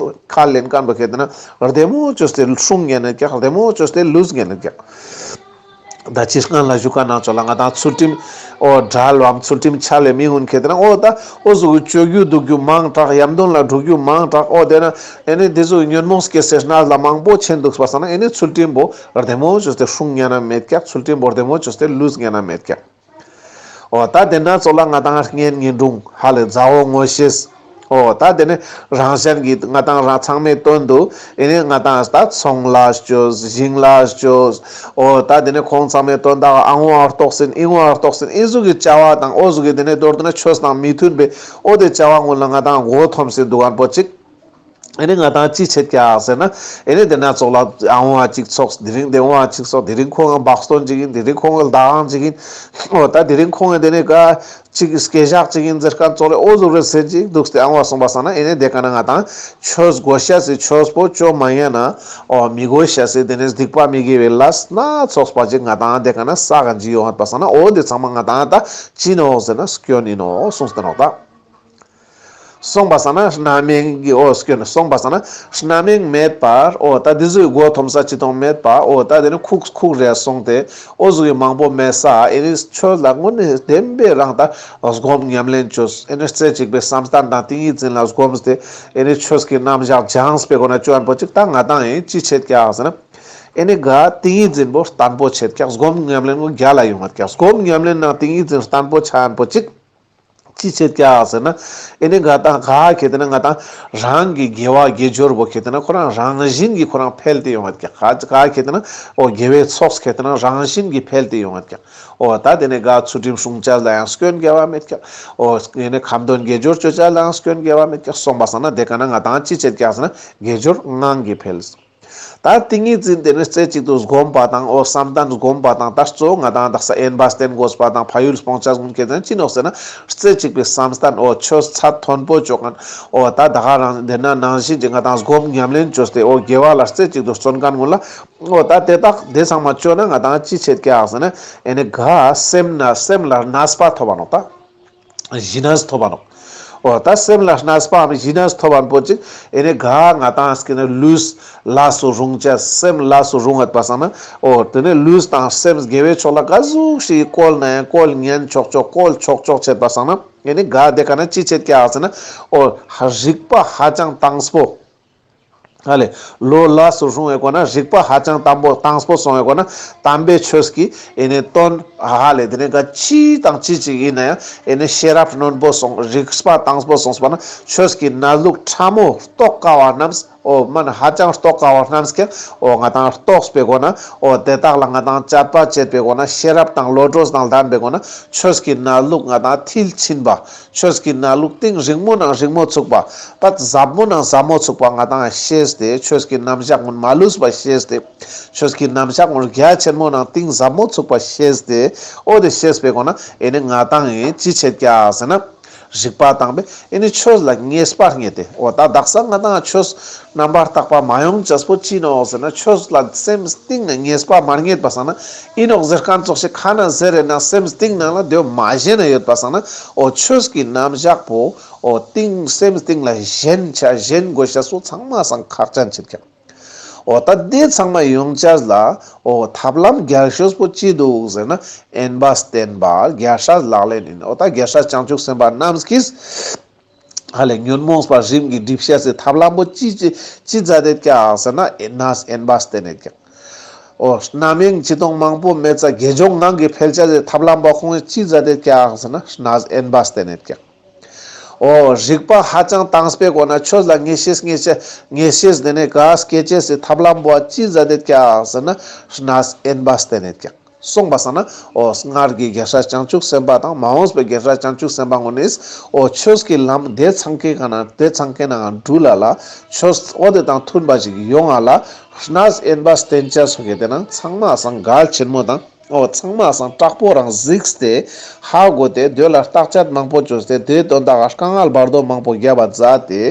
ཁས་ལེན་མཁན་པོ་ཁེ་ཏེ་ན་བདེ་མོ་བཅོས་ཏེ་སྲུང་ཉན་ནད་ཀྱག། བདེ་མོ་བཅོས་ཏེ་ལུས་ཉན་ནད་ཀྱག། ད་ཅི་སྔན་ལ་ཞུ་ཀ་ནང་ཙོགས་ལ་ང་དང་ཚུལ་ཁྲིམས་འོ་འགལ་བའམ་ཚུལ་ཁྲིམས་འཆལ་བའི་མི་ཀུན་ཁེ་ཏེ་ན་འོ་ད་འོ་ཟུག་གི་སྤྱོད་རྒྱུ་འདུག་རྒྱུ་མང་དྲགས། ཡམ་དོན་ལ་འགྲོ་རྒྱུ་མང་དྲགས། འོ་དེ་ན་ཨེ་ནི་དེ་ཟུག་གི་ཉོན་མོངས་སྐྱེ་སའི་གནས་ལ་མང་པོ་ཆེན་འདུག་པ་སང་ན་ཨེ་ནི་ཚུལ་ཁྲིམས་པོ་བདེ་མོ་བཅོས་ཏེ་སྲུང་ཉན་ན་མེད་ཀྱག། ཚུལ་ཁྲིམས་པོ་བདེ་མོ་བཅོས་ཏེ་ལུས་ཉན་ན་མེད་ཀྱག། འོ་ད་དེ་ན་ཙོགས་ལ་ང་དང་གཉེན་ཉེ་དྲུང་ཧ་ལེ་མཛའ་བོ་ངོ་ཤེས། འོ་ད་དེ་ནི་རང་གཞན་གྱི་ང་དང་རང་ཚང་མའི་དོན་དུ་ཨེ་ནི་ང་དང་ད་ཚོང་ལ་བཅོས་ཞིང་ལ་བཅོས། འོ་ད་དེ་ནི་ཁོང་ཚང་མའི་དོན་དག་ཨ་ངོ་ཨ་རྟོགས་ཟིན་ཨི་ངོ་ཨ་རྟོགས་ཟིན་ཨི་ཟུག་གི་བྱ་བ་དང་འོ་ཟུག་གི་དེ་ནི་མདོར་བསྡུ་ན་ཆོས་དང་མི་མཐུན་པའི་འོ་དེ་བྱ་བ་ཀུན་ལ་ང་དང་མགོ་འཐོམས་སེ་འདུག་གན་པོ་ཅིག། ཨེ་ནི་ང་དང་ཅི་བྱེད་ཀྱག་ཟེར་ན་ཨེ་ནི་དེ་ན་ཙོགས་ལ་ཨ་ངོ་ཨ་ཅིག་ཚོགས་དེ་རིང་དེ་ངོ་ཨ་ཅིག་ཚོགས་དེ་རིང་ཁོང་ང་བག་སྟོན་ཅིག་ཡིན། དེ་རིང་ཁོང་ང་ལྡག་ཨང་ཅིག་ཡིན། འོ་ད་དེ་རིང་ཁོང་ང་དེ་ནི་ཀ་ཅིག་སྐད་ཞག་ཅིག་ཡིན་ཟེར་མཁན་ཙོགས་ལ་འོ་ཟུག་རེ་ཟེར་ཅིག་འདུག་སྟེ་ཨ་ངོ་སོང་པ་སང་ན་ཨེ་ནི་དེ་ཀ་ན་ང་དང་ཆོས་དགོས་ཤེས་སི་ཆོས་པོ་བཅོ་མ་ཉན་ན་འོ་མི་དགོས་ཤེས་སི་དེ་ནི་སྡིག་པ་མི་དགེ་བའི་ལས་སྣ་ཚོགས་པ་ཅིག་ང་དང་དེ་ཀ་ན་བསགས་ཀྱི་ཡོང་ངད་པ་སང་ན་འོ་དེ་ཚང་མ་ང་དང་ད་ཅི་ནོག་ཟེར་ན་སྐྱོན་ཡིན་ནོག་གསུངས་ཏེ་ནོག་ད། སོང་པ་སང་ན་རྣམ་གཡེང་གི་འོ་སྐྱོན་སོང་པ་སང་ན་རྣམ་གཡེང་མེད་པར་འོ་ད་དེ་ཟུག་གི་མགོ་འཐོམས་ས་ཅི་དང་མེད་པ་འོ་ད་དེ་ནི་ཁུག་ཁུག་རེ་སོང་སྟེ་འོ་ཟུག་གི་མང་པོ་མེད་ས་ཨེ་ནི་ཆོས་ལ་དངོས་གནས་བདེན་པའི་རང་ད་སྒོམ་ཉམས་ལེན་བཅོས་ཨེ་ནི་རྩེ་གཅིག་པའི་བསམ་གཏན་དང་ཏིང་ངེ་འཛིན་ལ་སྒོམས་ཏེ་ཨེ་ནི་ཆོས་ཀྱི་རྣམ་གཞག་སྦྱངས་པའི་སྒོ་ན་བཅོ་ཡན་པོ་ཅིག་ད་ང་དང་ཨེ་ཅི་བྱེད་ཀྱག་ཟེར་ན། ཨེ་ནི་ག་ཏིང་ངེ་འཛིན་པོ་བརྟན་པོ་ཆེད་ཀྱག། སྒོམ་ཉམས་ལེན་པོ་རྒྱལ་ལ་ཡོང་ངད་ཀྱག། སྒོམ་ཉམས་ལེན་ནང་ཏིང་ངེ་འཛིན་བརྟན་པོ་ཆ་ཡན་པོ་ཅིག་ཅི་ཆེད་ཀྱག་ཟེར་ན། ཨེ་ནི་ག་དང་ག་ཁེ་ཏེ་ན་ང་དང་རང་གི་དགེ་བ་དགེ་སྦྱོར་པོ་ཁེ་ཏེ་ན་ཁོ་རང་རང་བཞིན་གྱིས་ཁོ་རང་འཕེལ་ཏེ་ཡོང་ངད་ཀྱག། ག་ག་ཁེ་ཏེ་ན་འོ་དགེ་བའི་ཚོགས་ཁེ་ཏེ་ན་རང་བཞིན་གྱིས་འཕེལ་ཏེ་ཡོང་ངད་ཀྱག། འོ་ད་དེ་ནས་ག་ཚུལ་ཁྲིམས་སྲུང་བྱ་ལ་ཡང་སྐྱོན་དགེ་བ་མེད་ཀྱག། འོ་ཨེ་ནི་ཁ་འདོན་དགེ་སྦྱོར་བཅོ་བྱ་ལ་ཡང་སྐྱོན་དགེ་བ་མེད་ཀྱག། སོང་པ་སང་ན་དེ་ག་ན་ང་དང་ཅི་ཆེད་ཀྱག་ཟེར་ན་དགེ་སྦྱོར་ངང་གིས་འཕེལ། ད་ཏིང་ངེ་འཛིན་དེ་ནི་རྩེ་གཅིག་ཏུ་སྒོམ་པ་དང་འོ་བསམ་གཏན་སྒོམ་པ་དང་ད་གཙོ་བོ་ང་དང་དག་ས་དབེན་པ་བསྟེན་དགོས་པ་དང་ཕ་ཡུལ་སྤོང་བྱ་སྒོམ་ཁེ་ཏེ་ན་ཅི་ནོག་ཟེར་ན་རྩེ་གཅིག་པའི་བསམ་གཏན་འོ་ཆོས་ཚད་མཐོན་པོ་བཅོ་མཁན། འོ་ད་ད་ག་རང་དེ་ན་ནང་བཞིན་གྱི་ང་དང་སྒོམ་ཉམས་ལེན་བཅོས་ཏེ་འོ་དགེ་བ་ལ་རྩེ་གཅིག་ཏུ་བརྩོན་མཁན་ཀུན་ལ། འོ་ད་དེ་དག་དེ་ཚང་མ་བཅོས་ན་ང་དང་ཅི་ཆེད་ཀྱག་ཟེར་ན་ཨེ་ནི་ག་སེམས་ན་སེམས་ལ་གནས་པ་ཐོབ་པ་ནོག་ད། ཞི་གནས་ཐོབ་པ་ནོག། འོ་ད་སེམས་ལ་གནས་པའམ་ཞི་གནས་ཐོབ་པ་པོ་ཅིག་ཨེ་ནི་ག་ང་དང་སྐྱེ་ན་ལུས་ལས་སུ་རུང་བྱ་སེམས་ལས་སུ་རུང་ངད་པ་སང་ན། འོ་དེ་ནས་ལུས་དང་སེམས་དགེ་བའི་ཕྱོགས་ལ་ག་ཟུག་ཞིག་བཀོལ་ན་ཡང་བཀོལ་ཉན་ཆོག་ཆོག་བཀོལ་ཆོག་ཆོག་བྱེད་པ་སང་ན་ཨེ་ནི་ག་དེ་ག་ན་ཅི་ཆེད་ཀྱག་ཟེར་ན། འོ་རིག་པ་ཧ་ཅང་དྭངས་པོ། ཧ་ལེ། ལོ་ལས་སུ་རུང་བའི་སྒོ་ན་རིག་པ་ཧ་ཅང་དྭངས་པོ་དྭངས་པོ་སོང་བའི་སྒོ་ན་དམ་པའི་ཆོས་ཀྱི་ཨེ་ནི་དོན་ཧ་ལེ་དེ་ནས་ག་ཅི་དང་ཅི་ཅིག་ཡིན་ན་ཡང་ཨེ་ནི་ཤེས་རབ་རྣོན་པོ་སོང་རིག་པ་དྭངས་པོ་སོང་སྤ་ན་ཆོས་ཀྱི་གནས་ལུགས་ཕྲ་མོ་རྟོགས་དཀའ་བ་རྣམས་འོ་མ་ན་ཧ་ཅང་རྟོགས་དཀའ་བ་རྣམས་ཀྱང་འོ་ང་དང་རྟོགས་པའི་སྒོ་ན་འོ་དེ་དག་ལ་ང་དང་དཔྱད་པ་བྱེད་པའི་སྒོ་ན་ཤེས་རབ་དང་བློ་གྲོས་དང་ལྡན་པའི་སྒོ་ན་ཆོས་ཀྱི་གནས་ལུགས་ང་དང་མཐིལ་ཕྱིན་པ། ཆོས་ཀྱི་གནས་ལུགས་གཏིང་རིང་མོ་ནང་རིང་མོ་ཚུགས་པ། ད་ཟབ་མོ་ནང་ཟབ་མོ་ཚུགས་པ་ང་དང་ཤེས་ཏེ་ཆོས་ཀྱི་རྣམ་གཞག་ཀུན་མ་ལུས་པ་ཤེས་ཏེ། ཆོས་ཀྱི་རྣམ་གཞག་ཀུན་རྒྱ་ཆེན་མོ་ནང་གཏིང་ཟབ་མོ་ཚུགས་པ་ཤེས་ཏེ། འོ་དེ་ཤེས་པའི་སྒོ་ན་ཨེ་ནི་ང་དང་ངི་ཅི་བྱེད་ཀྱག་ཟེར་ན། རིག་པ་དང་པས་ཨེ་ནི་ཆོས་ལ་ངེས་པ་རྙེད་དེ། འོ་ད་དག་ས་ང་དང་ཆོས་རྣམ་པར་དག་པ་མ་ཡོང་ཅེས་པོ་ཅི་ནོག་ཟེར་ན་ཆོས་ལ་སེམས་གཏིང་ནས་ངེས་པ་མ་རྙེད་པ་སང་ན་ཨིན་ནོག་ཟེར་མཁན་ཙོགས་ཤིག་ཁ་ན་ཟེར་རེ་ན་སེམས་གཏིང་ནང་ལ་དེ་མ་ཞེན་ན་ཡོད་པ་སང་ན་འོ་ཆོས་ཀྱི་རྣམ་གཞག་པོ་འོ་གཏིང་སེམས་གཏིང་ལ་ཞེན་ཆ་ཞེན་དགོས་ཤེས་སོ་ཚང་མ་སང་ཁག་ཅན་ཆེད་ཀྱག། འོ་ད་དེ་ཚང་མ་ཡོང་ཅེས་ལ་འོ་ཐབས་ལམ་རྒྱལ་ཤོས་པོ་ཅི་འདུག་ཟེར་ན་དབེན་པ་བསྟེན་པ་རྒྱལ་སྲས་ལག་ལེན་ཡིན། འོ་ད་རྒྱལ་སྲས་བྱང་ཆུབ་སེམས་དཔའ་རྣམས་ཀྱིས་ཧ་ལས་ཉོན་མོངས་པ་རིམ་གྱིས་འགྲིབ་ཤེས་སི་ཐབས་ལམ་པོ་ཅི་ཅི་ཅི་མཛད་དེ་ཀྱག་ཟེར་ན་གནས་དབེན་པ་བསྟེན་ནས་ཀྱག། འོ་རྣམ་གཡེང་ཅི་དང་མང་པོ་མེད་ཙ་དགེ་སྦྱོར་ངང་གིས་འཕེལ་ཅེས་སི་ཐབས་ལམ་པོ་ཁོང་ཅི་མཛད་དེ་ཀྱག་ཟེར་ན་གནས་དབེན་པ་བསྟེན་ནས་ཀྱག། འོ་རིག་པ་ཧ་ཅང་དྭངས་པའི་སྒོ་ན་ཆོས་ལ་ངེས་ཤེས་ངེས་ཤེས་ངེས་ཤེས་དེ་ནས་ག་སྐྱེ་ཅེས་སི་ཐབས་ལམ་པོ་ཅི་མཛད་དེ་ཀྱག་ཟེར་ན་གནས་དབེན་པ་བསྟེན་ནས་ཀྱག། སོང་པ་སང་ན་འོ་སྔར་གྱི་རྒྱལ་སྲས་བྱང་ཆུབ་སེམས་དཔའ་དང་མ་འོངས་པའི་རྒྱལ་སྲས་བྱང་ཆུབ་སེམས་དཔའ་ངོ་ནིས་འོ་ཆོས་ཀྱི་ལམ་དེ་ཚང་ཀའི་ཀ་ན་དེ་ཚང་ཀའི་ནང་འགྲུལ་ལ་ལ་ཆོས་འོ་དེ་དང་མཐུན་པ་ཞིག་ཡོང་ང་ལ་གནས་དབེན་པ་བསྟེན་ཅེས་སོགས་ཀྱི་དེ་ནང་ཚང་མ་སང་གལ་ཆེན་མོ་དང་འོ་ཚང་མ་སང་དྲག་པོ་རང་གཟིགས་ཏེ་ཧ་གོ་སྟེ་དེ་ལ་བརྟག་དཔྱད་མང་པོ་བཅོས་ཏེ་དེའི་དོན་དག་ག་དཀའ་ངལ་བར་དོ་མང་པོ་བརྒྱབ་པ་མཛད་དེ་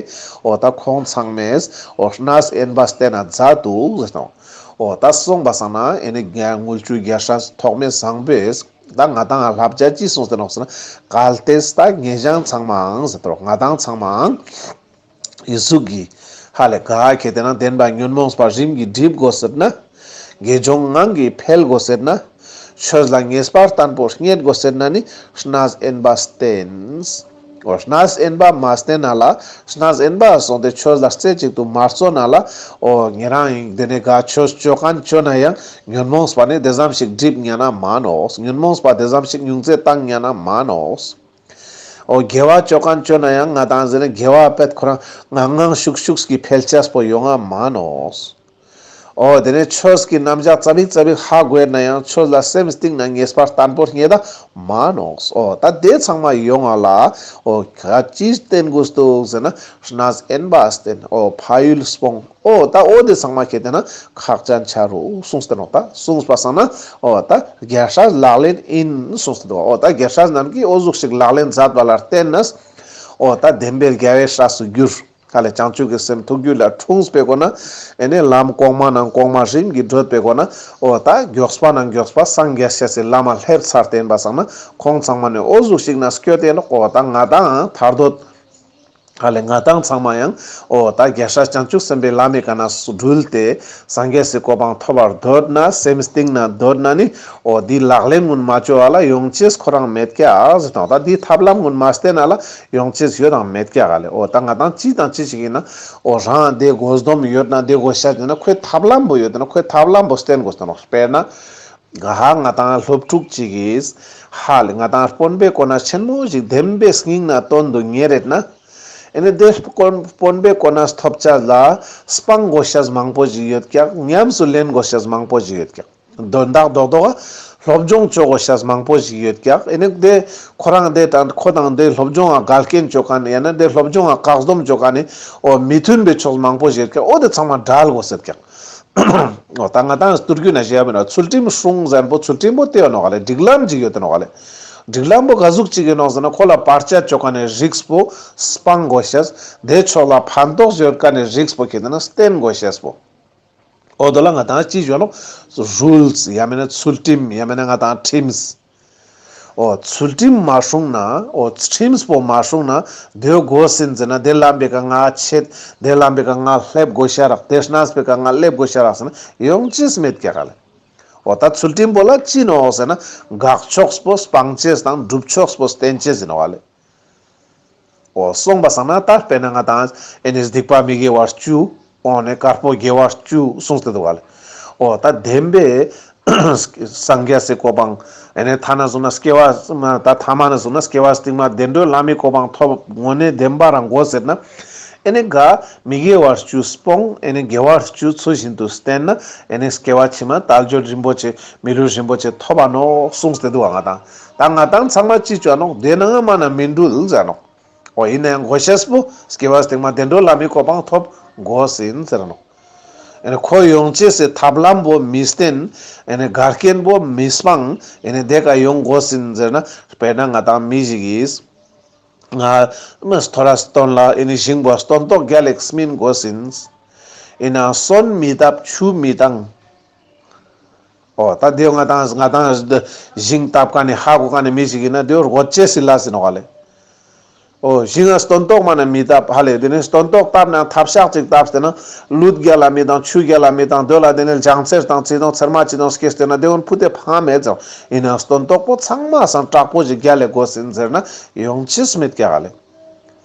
འོ་ད་ཁོང་ཚང་མས་འོ་གནས་དབེན་པ་བསྟེན་ན་མཛད་འདུག་ཟེར་དང་། འོ་ད་སོང་པ་སང་ན་ཨེ་ནི་རྒྱལ་དངུལ་ཆུ་རྒྱལ་སྲས་ཐོགས་མེད་བཟང་པོས་ད་ང་དང་ང་བསླབ་བྱ་ཅི་གསུངས་ཏེ་ནོག་ཟེར་ན་གལ་ཏེ་ད་ངེད་ཅག་ཚང་མའང་ཟེར་དོ་ང་དང་ཚང་མའང་ཨི་ཟུག་གི་ཧ་ལས་ག་ཁེ་ཏེ་ན་བདེན་པ་ཉོན་མོངས་པ་རིམ་གྱིས་འགྲིབ་དགོས་ཟེར་ན། དགེ་སྦྱོར་ངང་གིས་འཕེལ་དགོས་ཟེར་ན། ཆོས་ལ་ངེས་པ་བརྟན་པོ་རྙེད་དགོས་ཟེར་ན་ནི་གནས་དབེན་པ་བསྟེན། འོ་གནས་དབེན་པ་མ་བསྟེན་ན་ལ་གནས་དབེན་པ་སོང་སྟེ་ཆོས་ལ་རྩེ་གཅིག་ཏུ་མ་བརྩོན་ན་ལ་འོ་ཉེ་རང་ཡིན་དེ་ནས་ག་ཆོས་བཅོ་མཁན་བཅོ་ན་ཡང་ཉོན་མོངས་པ་ནི་དེ་ཙམ་ཞིག་འགྲིབ་ཉན་ན་མ་ནོག། ཉོན་མོངས་པ་དེ་ཙམ་ཞིག་ཉུང་ཙེ་བཏང་ཉན་ན་མ་ནོག། འོ་དགེ་བ་བཅོ་མཁན་བཅོ་ན་ཡང་ང་དང་ཟེར་ན་དགེ་བ་པད་ཁོ་རང་ངང་ངང་ཤུགས་ཤུགས་ཀྱི་འཕེལ་ཆས་པོ་ཡོང་ང་མ་ནོག། འོ་དེ་ནས་ཆོས་ཀྱི་རྣམ་གཞག་ཙ་པིག་ཙ་པིག་ཧ་གོ་ན་ཡང་ཆོས་ལ་སེམས་གཏིང་ན་ངེས་པ་བརྟན་པོ་རྙེད་ད་མ་ནོག། འོ་ད་དེ་ཚང་མ་ཡོང་ང་ལ་འོ་ག་ཅི་བསྟེན་དགོས་འདུག་ཟེར་ན་གནས་དབེན་པ་བསྟེན། འོ་ཕ་ཡུལ་སྤོང་། འོ་ད་འོ་དེ་ཚང་མ་ཁེ་ཏེ་ན་ཁག་ཅན་ཆ་རུག་གསུངས་ཏེ་ནོག། ད་གསུངས་པ་སང་ན་འོ་ད་རྒྱལ་སྲས་ལག་ལེན་ཡིན་གསུངས་ཏེ་འདུག། འོ་ད་རྒྱལ་སྲས་རྣམས་ཀྱིས་འོ་ཟུག་ཞིག་ལག་ལེན་མཛད་པ་ལ་བརྟེན་ནས་འོ་ད་བདེན་པའི་རྒྱལ་བའི་སྲས་སུ་གྱུར། ཧ་ལས་བྱང་ཆུབ་ཀྱི་སེམས་ཐུགས་རྒྱུད་ལ་འཁྲུངས་པའི་སྒོ་ན་ཨེ་ནས་ལམ་གོང་མ་ནང་གོང་མ་རིམ་གྱིས་བགྲོད་པའི་སྒོ་ན་འོ་ད་མགྱོགས་པ་ནང་མགྱོགས་པ་སངས་རྒྱས་ཤེས་སི་ལམ་མ་སླེབས་ཚར་ཏེ་ཡིན་པ་སང་ན་ཁོང་ཚང་མ་ནི་འོ་ཟུག་ཞིག་ན་སྐྱོད་དེ་ནོག། འོ་ད་ང་དང་ཐར་འདོད་ ཧ་ལེ་ང་ཏང་ཚང་མ་ཡང་འོ་ད་རྒྱལ་སྲས་བྱང་ཆུབ་སེམས་དཔའི་ལམ་མི་ཀ་ནས་སུ་དྲུལ་ཏེ་སངས་རྒྱས་སི་གོ་འཕང་ཐོབ་པར་འདོད་ན་སེམས་གཏིང་ནས་འདོད་ན་ནི་འོ་འདི་ལག་ལེན་ཀུན་མ་བཅོ་བ་ལ་ཡོང་ཅེས་ཁོ་རང་མེད་ཀྱག་ཟེར་དང་། ད་འདི་ཐབས་ལམ་ཀུན་མ་བསྟེན་ན་ལ་ཡོང་ཅེས་ཡོད་དང་མེད་ཀྱག་ལེ། འོ་ད་ང་ཏང་ཅི་དང་ཅི་ཞིག་ཡིན་ན་འོ་རང་དེ་དགོས་སྡོམ་ཡོད་ན་དེ་དགོས་ཤ་ཡིན་ན་ཁོའི་ཐབས་ལམ་པོ་ཡོད་ན་ཁོའི་ཐབས་ལམ་པོ་བསྟེན་དགོས་ཏེ་ནོག། དཔེར་ན། ག་ཧ་ང་ཏང་སློབ་ཕྲུག་ཅིག་གིས་ཧ་ལེ་ང་ཏང་དཔོན་པོའི་གོ་གནས་ཆེན་མོ་ཞིག་བདེན་པའི་སྙིང་ནས་དོན་དུ་གཉེར་རེད་ན། ཨེ་ནི་དེ་དཔོན་དཔོན་པོའི་གོ་གནས་ཐོབ་ཆ་ལ་སྤང་དགོས་ཤེས་མང་པོ་ཞིག་ཡོད་ཀྱག། ཉམས་སུ་ལེན་དགོས་ཤེས་མང་པོ་ཞིག་ཡོད་ཀྱག། དོན་དག་རྡོག་རྡོག་སློབ་སྦྱོང་བཅོ་དགོས་ཤེས་མང་པོ་ཞིག་ཡོད་ཀྱག། ཨེ་ནི་དེ་ཁོ་རང་དེ་དང་ཁོ་དང་དེ་སློབ་སྦྱོང་ང་འགལ་རྐྱེན་བཅོ་མཁན་ཡང་ན་དེ་སློབ་སྦྱོང་ང་བཀག་སྡོམ་བཅོ་མཁན་ནི་འོ་མི་མཐུན་པའི་ཕྱོགས་མང་པོ་ཞིག་ཡོད་ཀྱག། འོ་དེ་ཚང་མ་བྲལ་དགོས་ཟེར་ཀྱག། འོ་ད་ང་ཏང་སྟོད་རྒྱུད་ན་ཞེས་ཡ་མེད་ན་ཚུལ་ཁྲིམས་སྲུང་ཟེར་མཁན་པོ་ཚུལ་ཁྲིམས་པོ་དེ་ཡོད་ནོག་ལེ། སྒྲིག་ལམ་ཅིག་ཡོད་དེ་ནོག་ལེ། སྒྲིག་ལམ་པོ་ག་ཟུག་ཅིག་ཡིན་ནོག་ཟེར་ན་ཁོ་ལ་བར་ཆད་བཅོ་མཁན་ནི་རིགས་པོ་སྤང་དགོས་ཤེས། དེ་ཕྱོགས་ལ་ཕན་ཐོགས་ཡོད་མཁན་ནི་རིགས་པོ་ཁྱེད་དེ་ན་བསྟེན་དགོས་ཤེས་པོ། འོ་དོ་ལ་ང་ཏང་ཅི་ཞུ་ནོག། རུལས་ཡ་མེད་ན་ཚུལ་ཁྲིམས་ཡ་མེད་ན་ང་ཏང་ཁྲིམས། འོ་ཚུལ་ཁྲིམས་མ་སྲུང་ན་འོ་ཁྲིམས་པོ་མ་སྲུང་ན་དེ་དགོས་ཟིན་ཟེར་ན་དེ་ལམ་པའི་ཀ་ང་ཆད། དེ་ལམ་པའི་ཀ་ང་སླེབས་དགོས་ཤ་རག། དེ་གནས་པའི་ཀ་ང་སླེབས་དགོས་ཤ་རག་ཟེར་ན་ཡོང་ཅེས་མེད་ཀྱག་ལེ། འོ་ད་ཚུལ་ཁྲིམས་པོ་ལ་ཅི་ནོག་ཟེར་ན་དགག་ཕྱོགས་པོ་སྤང་ཅེས་དང་སྒྲུབ་ཕྱོགས་པོ་བསྟེན་ཅེས་ཡིན་ནོག་ལེ། འོ་སོང་པ་སང་ན་ད་དཔེར་ན་ང་ཏང་ཨེ་ནི་སྡིག་པ་མི་དགེ་བ་བཅུ། འོ་ནི་དཀར་པོ་དགེ་བ་བཅུ་གསུངས་ཏེ་འདུག་ག་ལེ། འོ་ད་བདེན་པའི་སངས་རྒྱས་སི་གོ་འཕང་ཨེ་ནི་ཐ་ན་བཟུང་ན་སྐྱེ་བ་ད་ཐ་མ་ན་བཟུང་ན་སྐྱེ་བ་སྟིང་མ་བདེ་འགྲོའི་ལྷ་མིའི་གོ་འཕང་ཐོབ་དངོས་གནས་བདེན་པ་རང་དགོས་ཟེར་ན། ཨེ་ནི་ག་མི་དགེ་བ་བཅུ་སྤོང་ཨེ་ནི་དགེ་བ་བཅུ་ཚུལ་བཞིན་དུ་བསྟེན་ན་ཨེ་ནི་སྐྱེ་བ་ཕྱི་མ་དལ་འབྱོར་རིན་པོ་ཆེ་མི་ལུས་རིན་པོ་ཆེ་ཐོབ་པ་ནོག་གསུངས་ཏེ་འདུག་ག། ང་ཏང་ད་ང་ཏང་ཚང་མ་ཅི་བཅོ་ནོག། དེ་ནང་མ་ན་མི་འགྲུལ་ཟེར་ནོག། འོ་ཡིན་ན་ཡང་དགོས་ཤེས་པོ་སྐྱེ་བ་སྟིང་མ་བདེ་འགྲོ་ལྷ་མིའི་གོ་འཕང་ཐོབ་དགོས་ཟིན་ཟེར་ནོག། ཨེ་ནི་ཁོ་ཡོང་ཅེས་སི་ཐབས་ལམ་པོ་མི་བསྟེན། ཨེ་ནི་འགལ་རྐྱེན་པོ་མི་སྤང་། ཨེ་ནི་དེ་ཀ་ཡོང་དགོས་ཟིན་ཟེར་ན་དཔེར་ན་ང་ཏང་མི་ཞིག་གིས་ང་མི་ཐོ་རས་སྟོན་ལ་ཨེ་ནི་ཞིང་པོ་སྟོན་ཐོག་རྒྱལ་ལེགས་སྨིན་དགོས་ཟིན། ཡིན་ན་སོན་མི་བཏབ་ཆུ་མི་བཏང་། འོ་ད་དེ་ང་ཏང་ང་ཏང་ཞིང་བཏབ་མཁན་ནི་ཧ་གོ་མཁན་ནི་མི་ཞིག་ཡིན་ན་དེ་རྒོད་ཅེས་སི་ལ་ཟེར་ནོག་ལེ། འོ་ཞིང་ང་སྟོན་ཐོག་མ་ན་མི་བཏབ་ཧ་ལེ། དེ་ནི་སྟོན་ཐོག་བཏབ་ན་ཐབ་ཤག་ཅིག་བཏབ་སྟེ་ན་ལུད་རྒྱལ་ལ་མི་བཏང་ཆུ་རྒྱལ་ལ་མི་བཏང་དེ་ལ་དེ་ནི་ལྗང་ཚེར་དང་ཚི་དང་ཚེར་མ་ཅི་དང་སྐྱེས་ཏེ་ན་དེ་འོན་ཕུ་དེ་ཕང་མེད་ཙང་། ཡིན་ན་སྟོན་ཐོག་པོ་ཚང་མ་སང་དྲག་པོ་ཞིག་རྒྱལ་ལེ་དགོས་ཟིན་ཟེར་ན་ཡོང་ཅེས་མེད་ཀྱག་ལེ།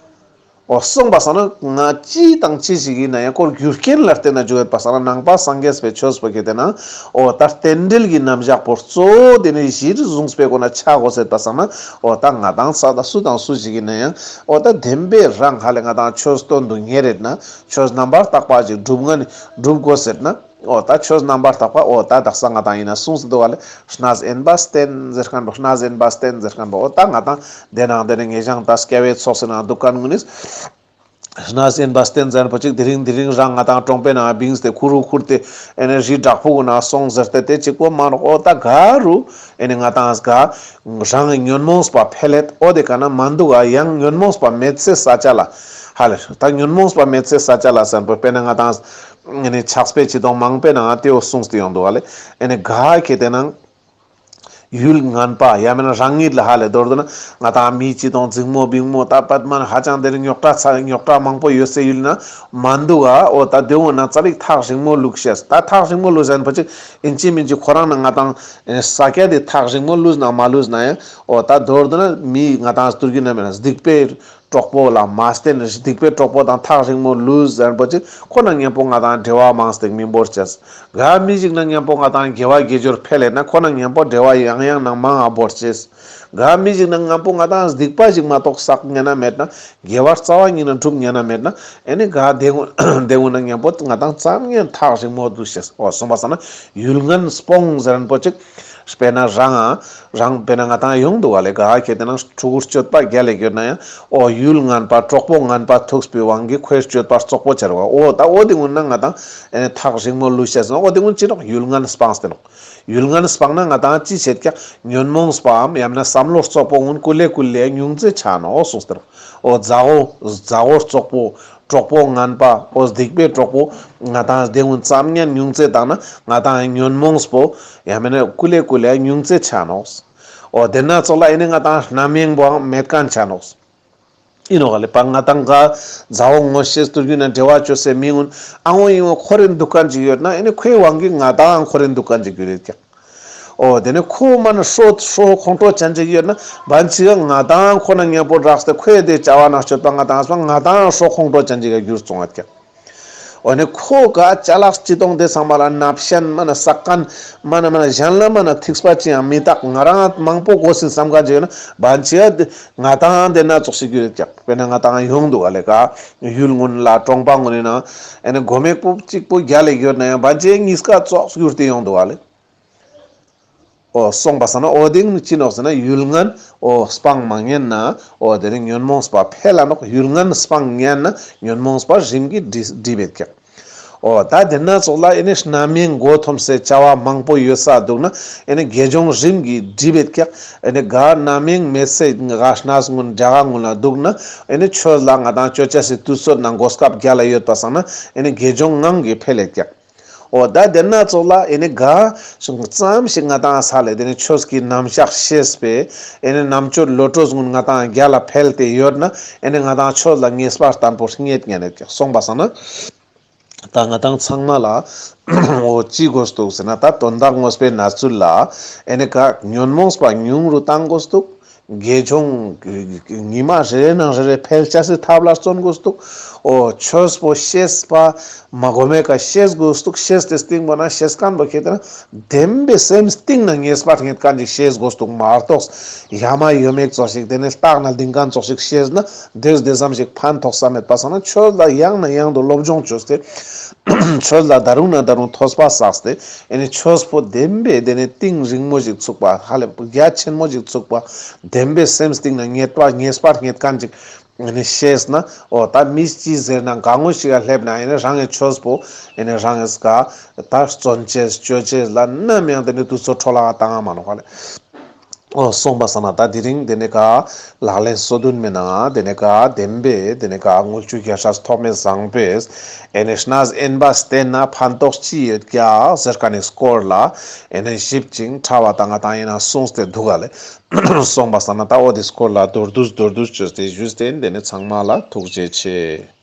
འོ་སོང་པ་སང་ན་ང་ཅི་དང་ཅི་ཞིག་ཡིན་ན་ཡང་ཁོ་རྒྱུ་རྐྱེན་ལ་བརྟེན་ན་འཇུག་ཡོད་པ་སང་ན་ནང་པ་སངས་རྒྱས་པའི་ཆོས་པོ་གི་དེ་ན་འོ་ད་རྟེན་འབྲེལ་གྱི་རྣམ་གཞག་པོ་གཙོ་བོ་དེ་ནི་གཞིར་བཟུང་སྤེ་གོ་ན་ཆ་གོ་ཟེར་པ་སང་ན་འོ་ད་ང་ཏང་ས་ད་སུ་དང་སུ་ཞིག་ཡིན་ན་ཡང་འོ་ད་བདེན་པའི་རང་ཧ་ལེ་ང་ཏང་ཆོས་དོན་དུ་ངེས་རེད་ན་ཆོས་རྣམ་པར་དག་པ་ཞིག་སྒྲུབ་ངན་སྒྲུབ་དགོས་ཟེར་ན། འོ་ད་ཆོས་རྣམ་པར་དག་པ་འོ་ད་དག་ས་ང་ཏང་ཡིན་ན་གསུངས་སུ་འདུག་བ་ལེ། གནས་དབེན་པ་བསྟེན་ཟེར་མཁན་པོ་གནས་དབེན་པ་བསྟེན་ཟེར་མཁན་པོ་འོ་ད་ང་ཏང་དེ་ནང་དེ་ནི་ངེས་ཀྱང་ད་སྐྱ་བོའི་ཚོགས་སུ་ན་འདུག་མཁན་ངུ་ནི་གནས་དབེན་པ་བསྟེན་ཟེར་མཁན་པོ་ཅིག་དེ་རིང་དེ་རིང་རང་ང་ཏང་གྲོང་པའི་ནང་བིངས་ཏེ་ཁུ་རུ་ཁུར་ཏེ་ཨེ་ནི་རི་བྲག་ཕུག་ན་སོང་ཟེར་ཏེ་དེ་གཅིག་པོ་མ་ནོག། འོ་ད་ག་རུ་ཨེ་ནི་ང་ཏང་ག་རང་གི་ཉོན་མོངས་པ་འཕེལ་ལེད་འོ་དེ་ག་ན་མ་འདུག་ག་ཡང་ཉོན་མོངས་པ་མེད་སའི་ས་ཆ་ལ་ཧ་ལེ་ད་ཉོན་མོངས་པ་མེད་སའི་ས་ཆ་ལ་ཟེར་མཁན་པོ་དཔེར་ན་ང་ཏང་ཨེ་ནི་ཕྱག་དཔེ་ཅི་དང་མང་པོའི་ནང་དེའོ་གསུངས་ཏེ་ཡོང་འདུག་བ་ལེ། ཨེ་ནི་ག་ཁེ་དེ་ནང་ཡུལ་ངན་པ་ཡང་མིན་ན་རང་ཉིད་ལ་ཧ་ལེ་མདོར་བསྡུ་ན་ང་ཏང་མི་ཅི་དང་འཛིང་མོ་བིང་མོ་ད་པད་མ་ཧ་ཅང་དེ་རིང་རྙོག་དྲ་ཚ་རྙོག་དྲ་མང་པོ་ཡོད་སའི་ཡུལ་ན་མ་འདུག་ག། འོ་ད་དེ་འོ་ན་ཙ་པིག་ཐག་རིང་མོ་ལུས་ཤེས་ད་ཐག་རིང་མོ་ལུས་ཟེར་མཁན་པོ་ཅིག་ཨིན་ཅི་མིན་ཅི་ཁོ་རང་ན་ང་ཏང་ས་སྐྱ་དེ་ཐག་རིང་མོ་ལུས་ན་མ་ལུས་ན་ཡང་འོ་ད་མདོར་བསྡུ་ན་མི་ང་ཏང་སྟོད་རྒྱུད་ན་མེད་ན་སྡིག་པའི་གྲོགས་པོ་ལ་མ་བརྟེན་སྡིག་པའི་གྲོགས་པོ་དང་ཐག་རིང་མོ་ལུས་ཟེར་མཁན་པོ་ཅིག་ཁོ་ན་མཉམ་པོ་ང་ཏང་འབྲེལ་བ་མང་སྟེ་མི་འབོར་ཅེས། ག་མི་ཞིག་ན་མཉམ་པོ་ང་ཏང་དགེ་བ་དགེ་སྦྱོར་འཕེལ་ལེ་ན་ཁོ་ན་མཉམ་པོ་འབྲེལ་བ་ཡང་ཡང་ན་མང་ང་འབོར་ཅེས། ག་མི་ཞིག་ན་མཉམ་པོ་ང་ཏང་སྡིག་པ་ཞིག་མ་གཏོགས་བསགས་ཉན་ན་མེད་ན་དགེ་བ་རྩ་བ་ཉིད་ན་སྒྲུབ་ཉན་ན་མེད་ན་ཨེ་ནི་ག་དེ་ཀུན་དེ་ཀུན་ན་མཉམ་པོ་ང་ཏང་ཙམ་ཉན་ཐག་རིང་མོ་འདུག་ཤེས། འོ་སོང་པ་སང་ན་ཡུལ་ངན་སྤོང་ཟེར་མཁན་པོ་ཅིག་དཔེར་ན་རང་ཨ་རང་དཔེར་ན་ང་ཏང་ཡོང་འདུག་ག་ལེ། ག་ཁེ་དེ་ནང་ཕྲུ་གུ་སྤྱོད་པ་རྒྱལ་ལེ་ཡོད་ན་ཡང་འོ་ཡུལ་ངན་པ་གྲོགས་པོ་ངན་པ་ཐུག་པའི་དབང་གིས་ཁོའི་སྤྱོད་པ་རྩོག་པོ་ཆེ་རུ་བ། འོ་ད་འོ་དེ་ཀུན་ན་ང་ཏང་ཨེ་ནི་ཐག་རིང་མོ་ལུས་ཤེས་སོང་། འོ་དེ་ཀུན་ཅི་ནོག་ཡུལ་ངན་སྤངས་ཏེ་ནོག། ཡུལ་ངན་སྤངས་ན་ང་ཏང་ཅི་བྱེད་ཀྱག། ཉོན་མོངས་པའམ་ཡང་མིན་ན་བསམ་བློ་རྩོག་པོ་ཀུན་ཀུ་ལེ་ཀུ་ལེ་ཉུང་ཙེ་ཆ་ནོག་གསུངས་ཏེ་ནོག། འོ་མཛའ་བོ་མཛའ་བོ་རྩོག་པོ་གྲོགས་པོ་ངན་པ་འོ་སྡིག་པའི་གྲོགས་པོ་ང་ཏང་དེ་ཀུན་ཙམ་ཉན་ཉུང་ཙེ་བཏང་ན་ང་ཏང་ཉོན་མོངས་པོ་ཡང་མིན་ན་ཀུ་ལེ་ཀུ་ལེ་ཉུང་ཙེ་ཆ་ནོག། འོ་དེ་ན་ཙོགས་ལ་ཨེ་ནི་ང་ཏང་རྣམ་གཡེང་པོའང་མེད་མཁན་ཆ་ནོག། ཨིན་ནོག་ལེ། པ་ང་དང་ག་མཛའ་བོ་ངོ་ཤེས་ཏུ་གྱུར་ན་འབྲེལ་བ་ཅོ་སའི་མི་གུན་ཨ་བོ་ཨིན་བོ་ཁོ་རེ་དུག་ཁན་ཅིག་ཡོད་ན་ཨེ་ནི་ཁོའི་དབང་གིས་ང་དང་ཁོ་རེ་དུག་ཁན་ཅིག་གྱུར་ཡོད་ཀྱག། འོ་དེ་ནི་ཁོ་མ་ན་ཧྲོ་ཧྲོ་ཁོང་ཁྲོ་ཅན་ཅིག་ཡོད་ན་བན་ཅིག་ག་ང་དང་ཁོ་ན་ཉམ་པོ་རགས་ཏེ་ཁོའི་དེ་བྱ་བ་ནང་སྤྱོད་པ་ང་དང་ང་དང་ཧྲོ་ཁོང་ཁྲོ་ཅན་ཅིག་ག་གྱུར་སོང་ཡོད་ཀྱག། འོ་ནི་ཁོ་ག་ཅ་ལག་ཅི་གཏོང་དེ་ཚང་མ་ལ་ནབ་ཤན་མ་ན་ཟ་ཁན་མ་ན་མ་ན་གཞན་ལ་མ་ན་ཐིགས་པ་ཅི་ཡང་མི་བཏགས། ང་རང་མང་པོ་དགོས་ཟིན་བསམ་ཁན་ཅིག་ཡོད་ན་བན་ཅིག་ག་ང་དང་དེ་ན་ཙོགས་ཤིག་གྱུར་ཡོད་ཀྱག། དཔེར་ན་ང་དང་ཡོང་དུག་ག་ལེ། ག་ཡུལ་གུན་ལ་གྲོང་པ་གུན་ནི་ནང་ཨེ་ནི་མགོ་མེག་པོ་གཅིག་པོ་རྒྱལ་ལ་ཡོད་ན་ཡང་བན་ཅིག་ག་གཉིས་ཀ་ཙོགས་གྱུར་ཏེ་ཡོང་དུག་ག་ལེ། འོ་སོང་པ་སང་ན་འོ་དེ་ནི་ཅི་ནོག་ཟེར་ན་ཡུལ་ངན་འོ་སྤང་མ་ཉན་ན་འོ་དེ་ནི་ཉོན་མོངས་པ་འཕེལ་ལ་ནོག། ཡུལ་ངན་སྤང་ཉན་ན་ཉོན་མོངས་པ་རིམ་གྱིས་འགྲིབ་འགྲིབ་བེད་ཀྱག། འོ་ད་དེ་ན་ཙོགས་ལ་ཨེ་ནི་རྣམ་གཡེང་མགོ་འཐོམས་སའི་བྱ་བ་མང་པོ་ཡོད་ས་དུག་ན་ཨེ་ནི་དགེ་སྦྱོང་རིམ་གྱིས་འགྲིབ་བེད་ཀྱག། ཨེ་ནི་ག་རྣམ་གཡེང་མེད་སའི་ག་གནས་གུན་རྒྱ་གར་གུན་ལ་དུག་ན་ཨེ་ནི་ཆོས་ལ་ང་དང་ཅོ་ཅེས་སི་དུས་ཚོད་ནང་གོ་སྐབས་རྒྱལ་ལ་ཡོད་པ་སང་ན་ཨེ་ནི་དགེ་སྦྱོང་ངང་གིས་འཕེལ་ལེད་ཀྱག། འོ་ད་དེ་ན་ཙོགས་ལ་ཨེ་ནི་ག་ཙམ་ཞིག་ང་དང་ས་ལེ་དེ་ནི་ཆོས་ཀྱི་རྣམ་གཞག་ཤེས་པའི་ཨེ་ནི་རྣམ་དཔྱོད་བློ་གྲོས་གུན་ང་དང་རྒྱལ་ལ་འཕེལ་ཏེ་ཡོད་ན་ཨེ་ནི་ང་དང་ཆོས་ལ་ངེས་པ་བརྟན་པོ་རྙེད་ཉན་ནེད་ཀྱག། སོང་པ་སང་ན་ད་ང་དང་ཚང་མ་ལ་འོ་ཅི་དགོས་དུག་ཟེར་ན་ད་དོན་དག་དངོས་པོའི་གནས་ཚུལ་ལ་ཨེ་ནི་ག་ཉོན་མོངས་པ་ཉུང་རུ་བཏང་དགོས་དུག། དགེ་སྦྱོང་ཉི་མ་རེ་རེ་ནང་རེ་རེ་འཕེལ་ཅེས་སི་ཐབས་ལ་བརྩོན་དགོས་དུག། འོ་ཆོས་པོ་ཤེས་པ་མ་གོ་མེ་ཀ་ཤེས་དགོས་དུག། ཤེས་ཏེ་སྟིང་པོ་ན་ཤེས་ཁན་པོ་ཁྱེད་དེ་ན་བདེན་པའི་སེམས་གཏིང་ན་ངེས་པ་རྙེད་ཁན་ཅིག་ཤེས་དགོས་དུག་མ་གཏོགས་ཡ་མ་ཡོ་མེད་ཙོགས་ཤིག་དེ་ནི་ལྟག་ན་ལྡིང་ཁན་ཙོགས་ཤིག་ཤེས་ན་དེས་དེ་ཙམ་ཞིག་ཕན་ཐོགས་ས་མེད་པ་སང་ན་ཆོས་ལ་ཡང་ན་ཡང་དུ་སློབ་སྦྱོང་ཅོས་ཏེ་ཆོས་ལ་ད་རུང་ན་ད་རུང་ཐོས་པ་བསགས་ཏེ་ཨེ་ནི་ཆོས་པོ་བདེན་པའི་དེ་ནི་གཏིང་རིང་མོ་ཞིག་ཚུགས་པ་ཧ་ལས་རྒྱ་ཆེན་མོ་ཞིག་ཚུགས་པ་བདེན་པའི་སེམས་གཏིང་ན་ངེས་པ་ངེས་པ་རྙེད་ཁན་ཅིག་ཨེ་ནི་ཤེས་ན་འོ་ད་མི་ཅི་ཟེར་ན་ག་ངོ་ཞིག་ག་སླེབས་ན་ཨེ་ནི་རང་གི་ཆོས་པོ་ཨེ་ནི་རང་གི་ཀ་ད་བརྩོན་ཅེས་ཅོ་ཅེས་ལ་ནམ་ཡང་དེ་ནི་དུས་ཚོད་འཕྲོ་བརླག་བཏང་ང་མ་ནོག་ཧ་ལས། འོ་སོང་པ་སང་ན་ད་དེ་རིང་དེ་ནི་ཀ་ལག་ལེན་སོ་བདུན་མའི་ནང་དེ་ནི་ཀ་བདེན་པའི་དེ་ནི་ཀ་དངུལ་ཆུ་རྒྱལ་སྲས་ཐོགས་མེད་བཟང་པོས་ཨེ་ནི་གནས་དབེན་པ་བསྟེན་ན་ཕན་ཐོགས་ཅི་ཡོད་ཀྱག་ཟེར་ཁན་ནི་སྐོར་ལ་ཨེ་ནི་ཞིབ་ཅིང་ཕྲ་བ་ད་ང་དང་ཨིན་ན་གསུངས་ཏེ་དུག་ག་ལེ། སོང་པ་སང་ན་ད་འོ་དེ་སྐོར་ལ་མདོར་བསྡུས་མདོར་བསྡུས་ཅོས་ཏེ་ཞུས་ཏེ་དེ་ནི་ཚང་མ་ལ་ཐུགས་རྗེ་ཆེ།